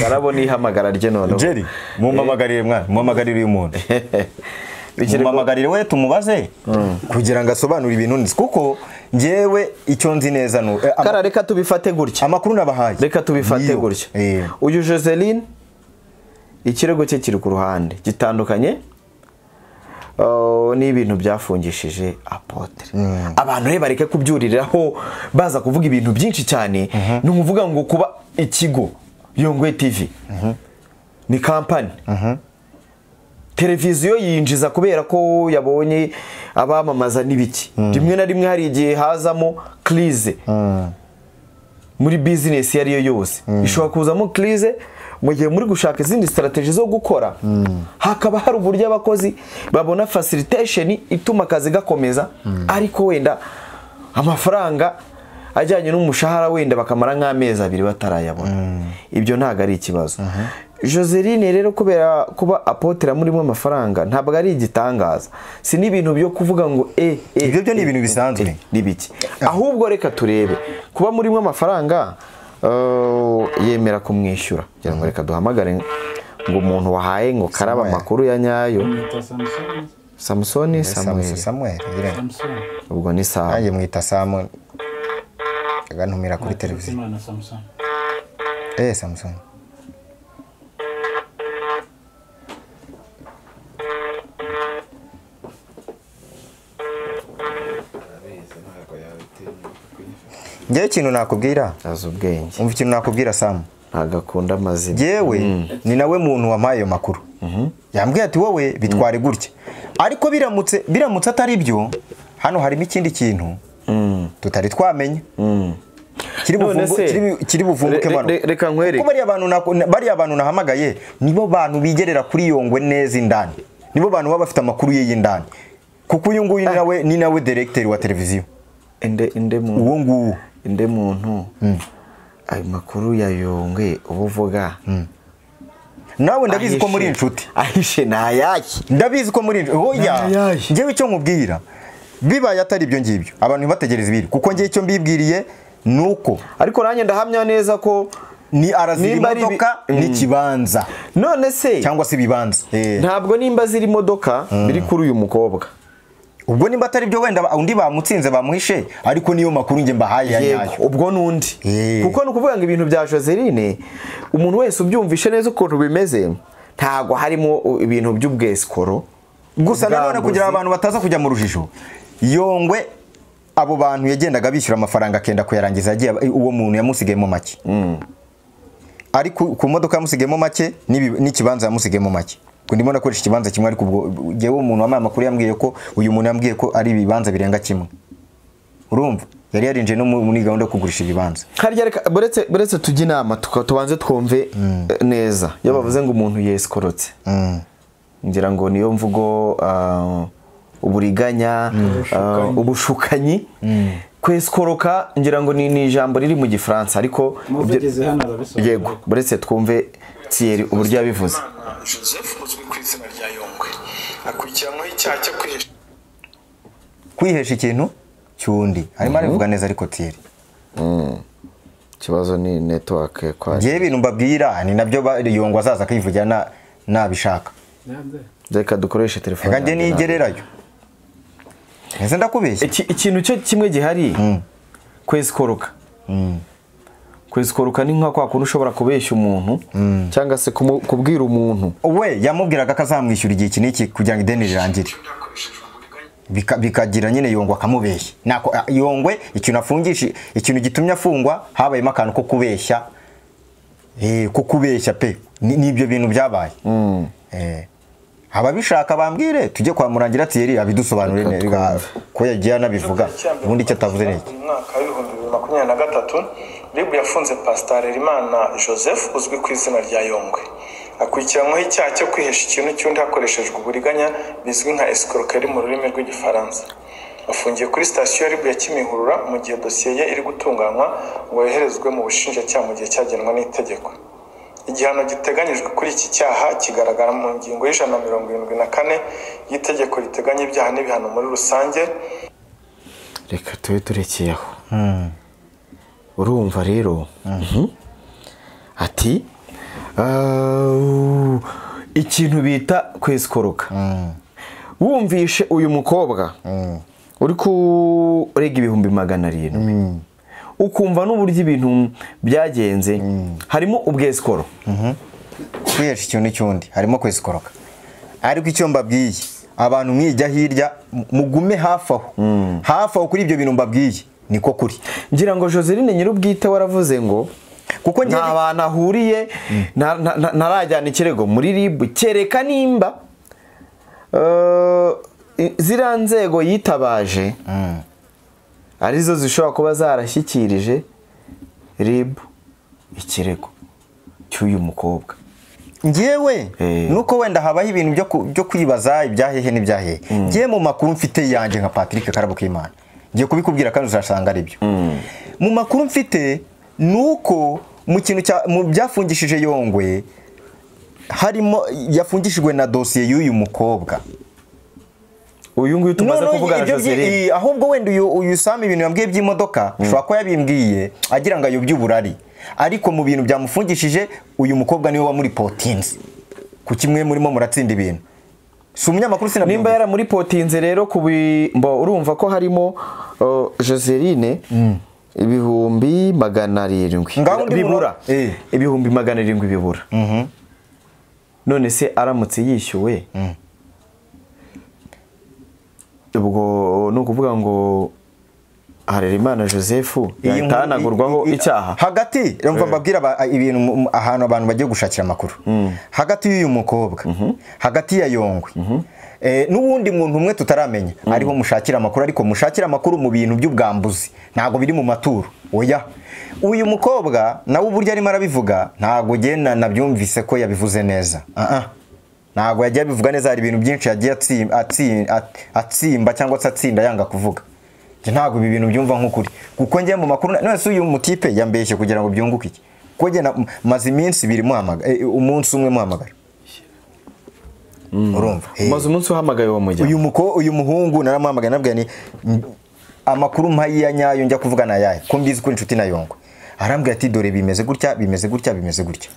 Speaker 4: Karabo nihamagara rye noneho.
Speaker 2: Jerry mumpamagarire mwana, mumpamagarire uyu muntu. Mumpamagarire we tumubaze kugira ngo asobanure ibintu nzi, kuko njyewe icyo nzi neza no
Speaker 4: Kara reka tubifate gutya.
Speaker 2: Amakuru nabahaye.
Speaker 4: Reka tubifate gutya. Uyu Joseline ikirego cye kiri ku ruhande gitandukanye ni ibintu byafungishije apotre. Abantu rero bareke kubyuririraho baza kuvuga ibintu byinshi cyane. Ni ukuvuga ngo kuba ikigo Yongwe TV ni company, televiziyo yinjiza kubera ko yabonye abamamaza n'ibiki. Rimwe na rimwe hari igihe hazamo crise muri business yari yo yose, ishobora kuzamo crise mu gihe muri gushaka izindi strategy zo gukora, hakaba hari uburyo abakozi babona facilitation ituma akazi gakomeza, ariko wenda amafaranga ajyanye n'umushahara wenda bakamara nk'amezi abiri batarayabona. Ibyo ntago ari ikibazo. Joseline rero kubera kuba apotre murimo amafaranga ntabwo ari igitangaza, si n'ibintu byo kuvuga ngo
Speaker 2: ibyo byo ni ibintu bisanzwe
Speaker 4: nibiki. Ahubwo reka turebe kuba murimo amafaranga yemera kumwishyura. Kugira ngo reka duhamagare ngo umuntu wahaye ngo Karaba amakuru ya nyayo. Samsoni Samuel. Ubwo ni sawa.
Speaker 2: Nanjye mwita Samu agantumira kuri televiziyo. Samson. Ngewe ikintu nakubwira,
Speaker 4: azi ubwenge.
Speaker 2: Umva ikintu nakubwira Sam.
Speaker 4: Ntagakunda amazina.
Speaker 2: Yewe ni nawe muntu wampaye ayo makuru. Yambwiye ati wowe bitware gutya. Ariko biramutse atari byo, hano harimo ikindi kintu tutari twamenya. Kiri buvumbuke mano.
Speaker 4: Reka nkwereke.
Speaker 2: Kuko bariya bantu nahamagaye nibo bantu bigerera kuri Yongwe neza indani. Nibo bantu baba bafite amakuru ye y'indani. Kuko uyu nguyu ni nawe directeur wa televiziyo.
Speaker 4: Inde muntu.
Speaker 2: Uwo nguwo
Speaker 4: inde muntu. Ayo makuru ya Yongwe ubuvuga.
Speaker 2: Nawe ndabizi ko muri inshuti.
Speaker 4: Ahishe nayaki.
Speaker 2: Ndabizi ko muri oya. Ngewe icyo nkubwira bibaye atari ibyo ngibyo abantu bategereza ibiri, kuko ngiye icyo mbibwiriye nuko
Speaker 4: ariko nanjye ndahamya neza ko
Speaker 2: ni arazira imodoka n'ikibanza.
Speaker 4: None se
Speaker 2: cyangwa se ibibanza.
Speaker 4: Ntabwo nimba ziri imodoka biri kuri uyu mukobwa.
Speaker 2: Ubwo nimba atari byo wenda undi bamutsinze bamuhishe, ariko niyo makuru nge mbahaye ya nyayo.
Speaker 4: Ubwo nundi. Kuko nukuvuga ngo ibintu bya Joseline umuntu wese ubyumvishe neza ukuntu bimeze, ntago harimo ibintu by'ubwesikoro.
Speaker 2: Gusa nanone kugira abantu bataza kujya mu rujijo, Yongwe abo bantu yagendaga bishyura amafaranga akenda kuyarangiza yagiye uwo muntu yamusigayemo make. Ariko ku modoka yamusigayemo make n'ikibanza yamusigayemo make. Ndimo nakoresha ikibanza kimwe, ariko ubwo jewe umuntu wamaye amakuru yambwiye ko uyu muntu yambwiye ko ari ibibanza birenga kimwe. Urumva yari yarinje no muri gahunda yo kugurisha ibibanza.
Speaker 4: Harya reka buretse tujye inama tubanze twumve neza. Iyo bavuze ngo umuntu yesikorotse, ngira ngo niyo mvugo uburiganya, ubushukanyi. Kwesikoroka ngira ngo ni ijambo riri mu Gifaransa, ariko yego buretse twumve Thierry uburyo yabivuze.
Speaker 7: Joseph uzwi ku izina rya Yongwe akurikiranyweho icyaha cyo
Speaker 2: kwihesha ikintu cyundi. Arimo arivuga neza ariko Thierry.
Speaker 4: Ikibazo ni network kwa.
Speaker 2: Ngiye ibintu mbabwira ni nabyo Yongwe azaza akivugira nabishaka.
Speaker 4: Reka dukoreshe telefone.
Speaker 2: Reka nge nigererayo. Ese ndakubeshya.
Speaker 4: Ikintu cyo kimwe gihari kwesikoroka. Kwesikoroka ni nka kwa kuntu ushobora kubeshya umuntu cyangwa se kubwira umuntu.
Speaker 2: We yamubwiraga ko azamwishyura igihe iki n'iki kugira ngo ideni rirangire. Bikagira nyine Yongwe akamubeshya. Nako Yongwe ikintu afungisha, ikintu gitumye afungwa habayemo akantu ko kubeshya. Ko kubeshya pe. Nibyo bintu byabaye. Ababishaka bambwire tujye kwa Murangira Thierry abidusobanurire neza ko yagiye anabivuga ubundi icyo atavuze niki.
Speaker 7: Mu mwaka wa 2023 RIB yafunze Pastor Rimana Joseph uzwi ku izina rya Yongwe akurikiranyweho icyaha cyo kwihesha ikintu cy'undi hakoreshejwe uburiganya bizwi nka escroquerie mu rurimi rw'Igifaransa. Afungiye kuri sitasiyo ya RIB ya Kimihurura mu gihe dosiye ye iri gutunganywa ngo yoherezwe mu bushinjacyaha mu gihe cyagenwe n'itegeko. Igihano giteganyijwe kuri iki cyaha kigaragara mu ngingo y'174 y'itegeko riteganya ibyaha n'ibihano muri rusange.
Speaker 4: Reka tube turekeye aho. Urumva rero Ati ikintu bita kwesikoroka. Wumvishe uyu mukobwa uri kurega 700,000, ukumva n'uburyo ibintu byagenze, harimo ubwesikoro,
Speaker 2: kwihesha ikintu n'ikindi, harimo kwesikoroka. Ariko icyo mbabwiye abantu mwijya hirya, mugume hafi aho, hafi aho kuri ibyo bintu mbabwiye niko kuri.
Speaker 4: Ngira ngo Joseline nyir'ubwite waravuze ngo
Speaker 2: kuko
Speaker 4: nta bantu ahuriye, ntarajyana ikirego muri RIB, kereka nimba ziriya nzego yitabaje arizo zishobora kuba zarashyikirije RIB ikirego cy'uyu mukobwa.
Speaker 2: Ngewe nuko wenda habaho ibintu byo kwibaza ibyahehe n'ibyahehe. Ngewe mu makuru mfite yanjye nka Patrick Karabo Kimana, ngiye kubikubwira kandi uzasanga ari byo. Mu makuru mfite nuko mu kintu mu byafungishije Yongwe harimo yafungishijwe na dosiye y'uyu mukobwa.
Speaker 4: Uyu nguyu tumaze kuvuga na Joseline.
Speaker 2: Ahubwo wenda uyu Sam ibintu yambwiye by'imodoka ushobora kuba yabimbwiye agira ngo ayobye uburari, ariko mu bintu byamufungishije uyu mukobwa niwe wamuripotinze. Kuki mwe murimo muratsinda ibintu? Si umunyamakuru sinabyumva.
Speaker 4: Nimba yaramuripotinze rero mbo urumva ko harimo Joseline 700,000 bibura, 700,000 bibura. None se aramutse yishyuwe, ubwo ni ukuvuga ngo Harerimana Joseph yatanagurwaho icyaha.
Speaker 2: Hagati urumva mbabwira ibintu ahantu abantu bagiye gushakira amakuru, hagati y'uyu mukobwa, hagati ya Yongwe n'uwundi muntu umwe tutaramenya, ariho mushakira amakuru. Ariko mushakira amakuru mu bintu by'ubwambuzi, ntago biri mu maturo. Oya, uyu mukobwa nawe uburyo arimo arabivuga ntago gena nabyumvise ko yabivuze neza. Ntago yagiye abivuga neza, hari ibintu byinshi yagiye atsimba cyangwa se atsinda yanga kuvuga. Ntago ibi bintu byumva nk'ukuri, kuko ngiye mu makuru none se uyu mutipe yambeshye kugira ngo byunguke iki? Kuko nge maze iminsi ibiri muhamagara, umunsi umwe muhamagara. Urumva
Speaker 4: maze umunsi uhamagaye uwo mujya
Speaker 2: uyu muhungu naramuhamagaye nabwiye ni amakuru mpayi ya nyayo njya kuvuga na yaye ko mbizi ko inshuti na Yongwe. Arambwira ati dore bimeze gutya, bimeze gutya, bimeze gutya.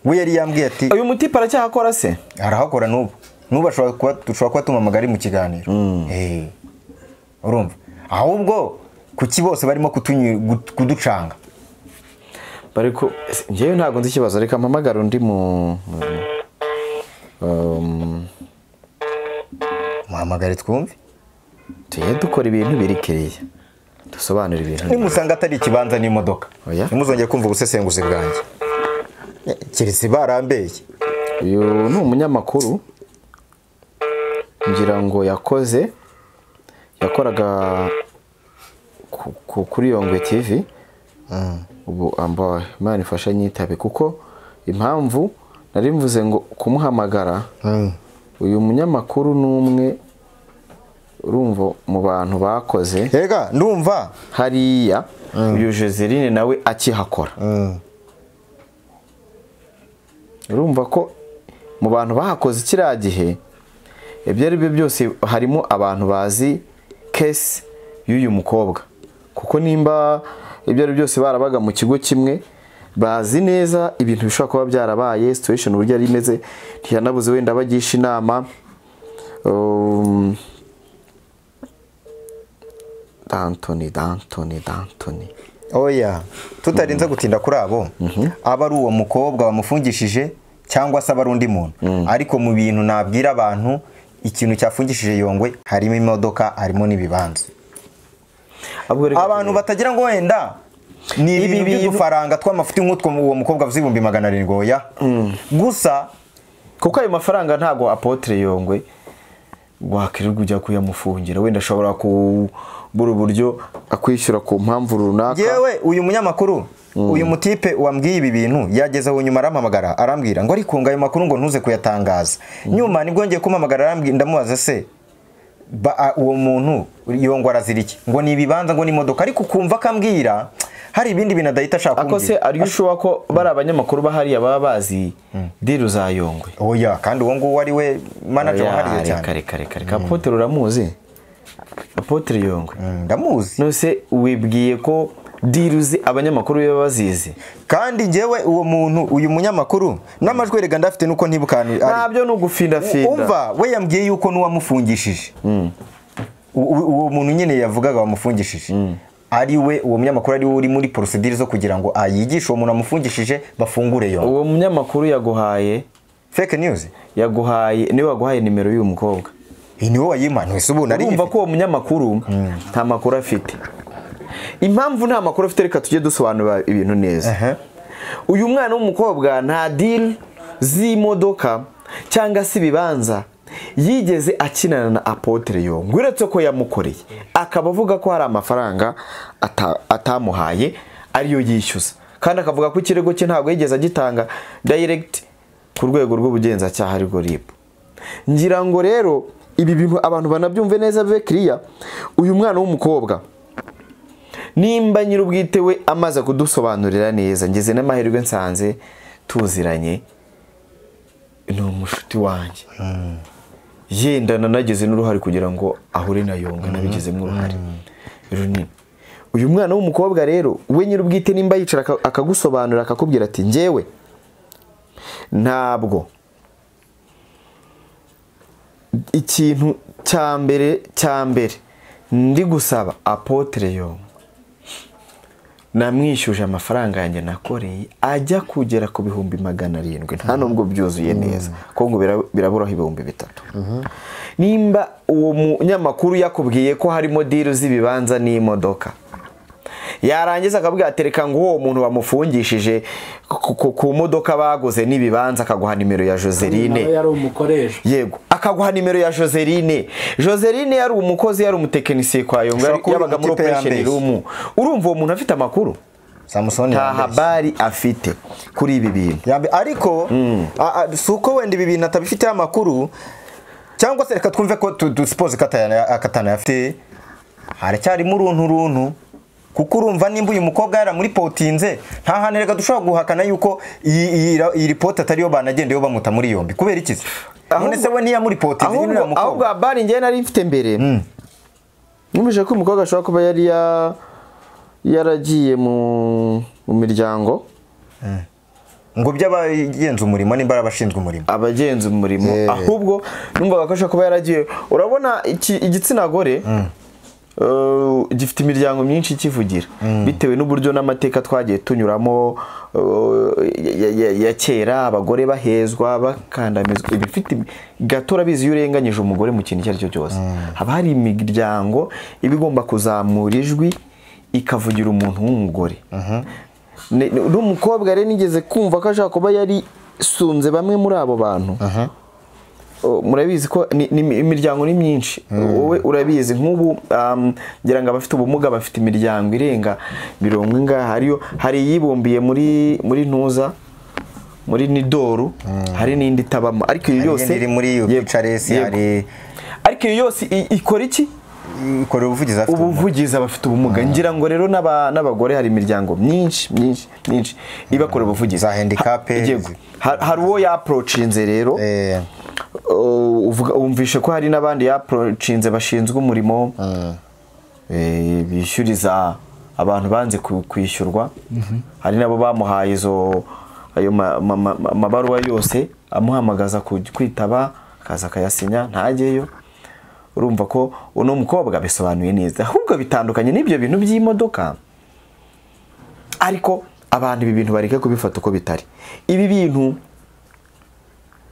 Speaker 2: We yari yambwiye ati
Speaker 4: uyu mutipe aracyahakora se?
Speaker 2: Arahakora n'ubu. N'ubu ashobora kuba dushobora kuba tumamagara mu kiganiro. Urumva ahubwo kuki bose barimo kuducanga?
Speaker 4: Bariko ngewe ntago nzi ikibazo, reka mpamagara undi mu
Speaker 2: muhamagare twumve.
Speaker 4: Tuye dukora ibintu biri kiriya, dusobanura ibintu.
Speaker 2: Nimusanga atari ikibanza n'imodoka, nimuzongeye kumva ubusesenguzi bwanjye. Keretse barambeye.
Speaker 4: Uyu ni umunyamakuru ngira ngo yakoze yakoraga kuri Yongwe TV. Ubu amba Imana ifasha nyitabe, kuko impamvu nari mvuze ngo kumuhamagara uyu munyamakuru numwe urumva mu bantu bakoze.
Speaker 2: Ega ndumva
Speaker 4: hariya uyu Joseline nawe akihakora. Urumva ko mu bantu bahakoze kiriya gihe ibyo ari byo byose harimo abantu bazi case y'uyu mukobwa, kuko nimba ibyo ari byose barabaga mu kigo kimwe bazi neza ibintu bishobora kuba byarabaye, situation uburyo ari imeze, ntiyanabuze wenda bagisha inama. Dantoni
Speaker 2: oya, tutarinze gutinda kuri abo, aba ari uwo mukobwa bamufungishije cyangwa se aba ari undi muntu. Ariko mu bintu nabwira abantu, ikintu cyafungishije Yongwe harimo imodoka, harimo n'ibibanza. Abantu batagira ngo wenda ni ibintu by'udufaranga tw'amafuti nk'utwo uwo mukobwa avuze 700,000. Oya, gusa
Speaker 4: kuko ayo mafaranga ntago Apotre Yongwe wakirirwa ujya kuyamufungira, wenda ashobora kubura uburyo akwishyura ku mpamvu runaka.
Speaker 2: Yewe uyu munyamakuru, uyu mutipe wambwiye ibi bintu yageze aho nyuma arampamagara arambwira ngo ariko ngayo makuru ngo ntuze kuyatangaza. Nyuma nibwo ngiye kumuhamagara arambwira, ndamubaza se uwo muntu Yongwe arazira iki? Ngo ni ibibanza, ngo ni imodoka. Ariko kumva akambwira hari ibindi bintu adahita ashaka
Speaker 4: kumbwira. Ako se ari ushuwa ko bari abanyamakuru bahariya baba bazi diru za Yongwe?
Speaker 2: Oya, kandi uwo nguwo ari we manager wahariye cyane.
Speaker 4: Kare kare kare. Apotre uramuzi? Apotre Yongwe.
Speaker 2: Ndamuzi.
Speaker 4: Nose wibwiye ko Deal abanyamakuru be bazizi.
Speaker 2: Kandi njyewe uwo muntu, uyu munyamakuru n'amajwi erega ndafite nuko ntibukani
Speaker 4: ntabyo ni ugufindafinda.
Speaker 2: Umva, we yambwiye yuko n'uwamufungishije uwo muntu nyine yavugaga wamufungishije ari we, uwo munyamakuru ari we uri muri procedure zo kugira ngo ayigishe uwo muntu amufungishije bafungure yo.
Speaker 4: Uwo munyamakuru yaguhaye
Speaker 2: fake news,
Speaker 4: yaguhaye niwe waguhaye nimero y'uyu mukobwa.
Speaker 2: Niwe wayimpaye ese ubu nari
Speaker 4: urumva ko uwo munyamakuru nta makuru afite. Impamvu nta makuru afite, reka tujye dusobanura ibintu neza. Uyu mwana w'umukobwa nta deal z'imodoka cyangwa se ibibanza yigeze akinana na Apotre Yongwe, uretse ko yamukoreye akaba avuga ko hari amafaranga atamuhaye ariyo yishyuza, kandi akavuga ko ikirego cye ntabwo yigeze agitanga direct ku rwego rw'ubugenzacyaha arirwo RIB. Ngira ngo rero ibi bintu abantu banabyumve neza bibe clear. Uyu mwana w'umukobwa nimba nyir'ubwite we amaze kudusobanurira neza, ngeze n'amahirwe nsanze tuziranye, ni umushuti wanjye, yenda nanagize n'uruhare kugira ngo ahure na Yongwe, nabigizemo uruhare runini. Uyu mwana w'umukobwa rero we nyir'ubwite nimba yicara akagusobanurira akakubwira ati njyewe ntabwo ikintu cya mbere ndi gusaba Apotre Yongwe, namwishyuje amafaranga yanjye nakoreye ajya kugera ku 700,000, nta nubwo byuzuye neza ko ngo biraburaho 3,000. Nimba uwo munyamakuru yakubwiye ko harimo deal z'ibibanza n'imodoka, yarangiza akabwira atereka ngo uwo muntu bamufungishije ku modoka baguze n'ibibanza, akaguha nimero ya Joseline.
Speaker 5: Yari umukoresha.
Speaker 4: Yego, akaguha nimero ya Joseline. Joseline yari umukozi, yari umutekinisiye kwa Yongwe, yabaga muri operation room. Urumva uwo muntu afite amakuru?
Speaker 2: Samson
Speaker 4: nta habari afite kuri ibi bintu.
Speaker 2: Ariko suko wenda ibi bintu atabifite amakuru, cyangwa se reka twumve ko dusuppose katana afite, haracyarimo uruntu kuko urumva nimba uyu mukobwa yaramuripotinze nta hantu reka dushobora guhakana yuko iyi report atariyo banagendeyo bamuta muri yombi. Kubera iki? None se we ntiyamuripotinze nyine uriya mukobwa?
Speaker 4: Ahubwo habari njye nari mfite mbere, numvise ko umukobwa ashobora kuba yari yaragiye mu miryango
Speaker 2: ngo by'abagenza umurimo, nimba arabashinzwe umurimo,
Speaker 4: abagenza umurimo. Ahubwo numvaga ko ashobora kuba yaragiye. Urabona igitsina gore gifite imiryango myinshi kivugira bitewe n'uburyo n'amateka twagiye tunyuramo ya kera, abagore bahezwa bakandamizwa. Ibifite gato urabizi, iyo urenganyije umugore mu kintu icyo ari cyo cyose haba hari imiryango iba igomba kuzamura ijwi ikavugira umuntu w'umugore. N'umukobwa rero nigeze kumva ko ashaka kuba yari sunze bamwe muri abo bantu. Murabizi ko imiryango ni myinshi, wowe urabizi nk'ubu ngira ngo abafite ubumuga bafite imiryango irenga 40 ngaha, hari yibumbiye muri ntuza muri Nidoru, hari n'indi itabamo, ariko iyo yose
Speaker 2: iri muri UPCRS, hari
Speaker 4: ariko iyo yose ikora iki?
Speaker 2: Ikora ubuvugizi
Speaker 4: abafite ubumuga. Ngira ngo rero n'abagore hari imiryango myinshi myinshi myinshi ibakora ubuvugizi
Speaker 2: za handicap.
Speaker 4: Hari uwo yaprocinze rero, umvishe ko hari n'abandi yaprocinze bashinzwe umurimo, bishyuriza abantu banze kwishyurwa. Hari nabo bamuhaye izo ayo mabaruwa yose amuhamagaza kwitaba, akaza akayasinya ntajyeyo. Urumva ko uno mukobwa bisobanuye neza, ahubwo bitandukanye n'ibyo bintu by'imodoka. Ariko abantu ibi bintu bareke kubifata uko bitari. Ibi bintu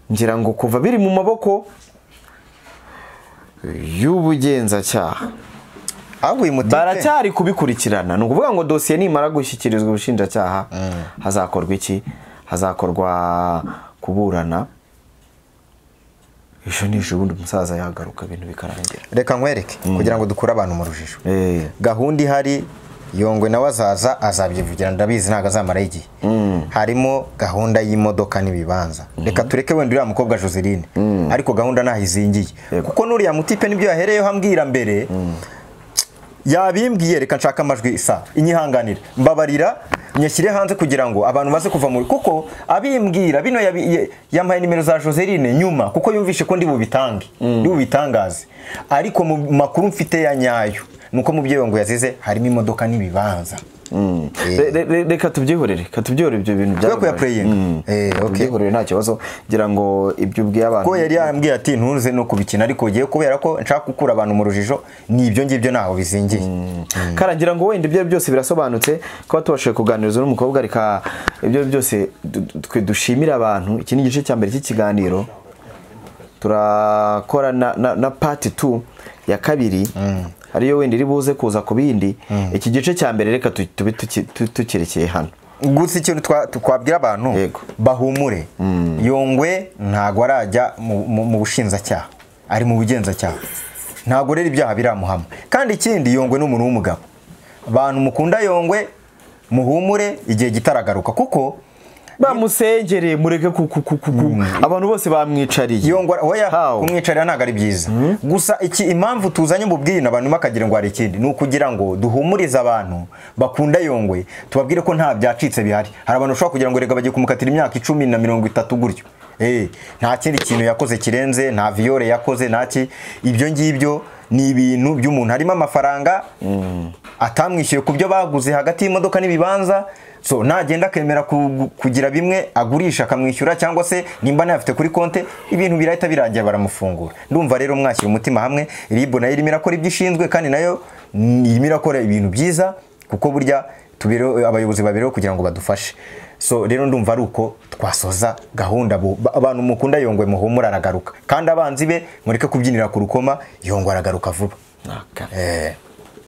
Speaker 4: ngira ngo kuva biri mu maboko y'ubugenzacyaha baracyari kubikurikirana. Ni ukuvuga ngo dosiye nimara gushyikirizwa ubushinjacyaha hazakorwa iki? Hazakorwa kuburana. Ejo n'ejo bundi umusaza yagaruka ibintu bikarangira.
Speaker 2: Reka nkwereke kugira ngo dukure abantu mu rujijo. Gahunda ihari, Yongwe nawe azaza azabyivugira, ndabizi ntago azamara igihe. Harimo gahunda y'imodoka n'ibibanza. Reka tureke wenda uriya mukobwa Joseline, ariko gahunda naho izingiye, kuko nuriya mutipe nibyo yahereyeho ambwira mbere, yabimbwiye reka nshaka amajwi isa inyihanganira mbabarira nyashyire hanze kugira ngo abantu baze kuva muri, kuko abimbwira bino yampaye nimero za Joseline nyuma kuko yumvishe ko ndi bubitange, ndi bubitangaze. Ariko mu makuru mfite ya nyayo nuko mu byo ngo yazize harimo imodoka n'ibibanza.
Speaker 4: Reka tubyihorere, reka tubyihorere ibyo bintu
Speaker 2: Twe kuyapureyinga. Okay.
Speaker 4: Tubyihorere nta kibazo, ngira ngo ibyo ubwiye abantu
Speaker 2: Ko yari yambwiye ati ntuze no kubikina, ariko ugiye kubera ko nshaka gukura abantu mu rujijo, ni ibyo ngibyo ntaho bizingiye.
Speaker 4: Karangira ngo wenda ibyo byose birasobanutse, kuba tubashije kuganiriza n'umukobwa, reka ibyo byose twe dushimira abantu. Iki ni igice cya mbere cy'ikiganiro, turakora na part 2 ya kabiri, ariyo wenda iri buze kuza ku bindi. Iki gice cya mbere reka tube tukirekeye hano.
Speaker 2: Gusa ikintu twabwira abantu, bahumure, Yongwe ntago arajya mu bushinzacyaha, ari mu bugenzacyaha, ntago rero ibyaha biramuhama. Kandi ikindi, Yongwe ni umuntu w'umugabo, abantu mukunda Yongwe muhumure igihe gitaragaruka, kuko
Speaker 4: bamusengere mureke abantu bose bamwicariye.
Speaker 2: Yongwe oya, kumwicarira ntago ari byiza. Gusa iki impamvu tuzanye mu bwino abantu bakagira ngo hari ikindi, ni ukugira ngo duhumurize abantu bakunda Yongwe, tubabwire ko nta byacitse bihari. Hari abantu ushobora kugira ngo rega bagiye kumukatira imyaka 10 na 30 gutyo. Nta kindi kintu yakoze kirenze, nta viole yakoze, nta ibyo ngibyo ni ibintu by'umuntu, harimo amafaranga atamwishyuye ku byo baguze hagati y'imodoka n'ibibanza. So nagenda akemera kugira bimwe agurisha akamwishyura, cyangwa se nimba nayafite kuri konte, ibintu birahita birangira baramufungura. Ndumva rero mwashyira umutima hamwe, RIB nayo irimo irakora ibyo ishinzwe, kandi nayo irimo irakora ibintu byiza, kuko burya abayobozi babereho kugira ngo badufashe. So rero ndumva ari uko twasoza gahunda. Abantu mukunda Yongwe muhumura aragaruka, kandi abanzi be mureke kubyinira ku rukoma, Yongwe aragaruka vuba.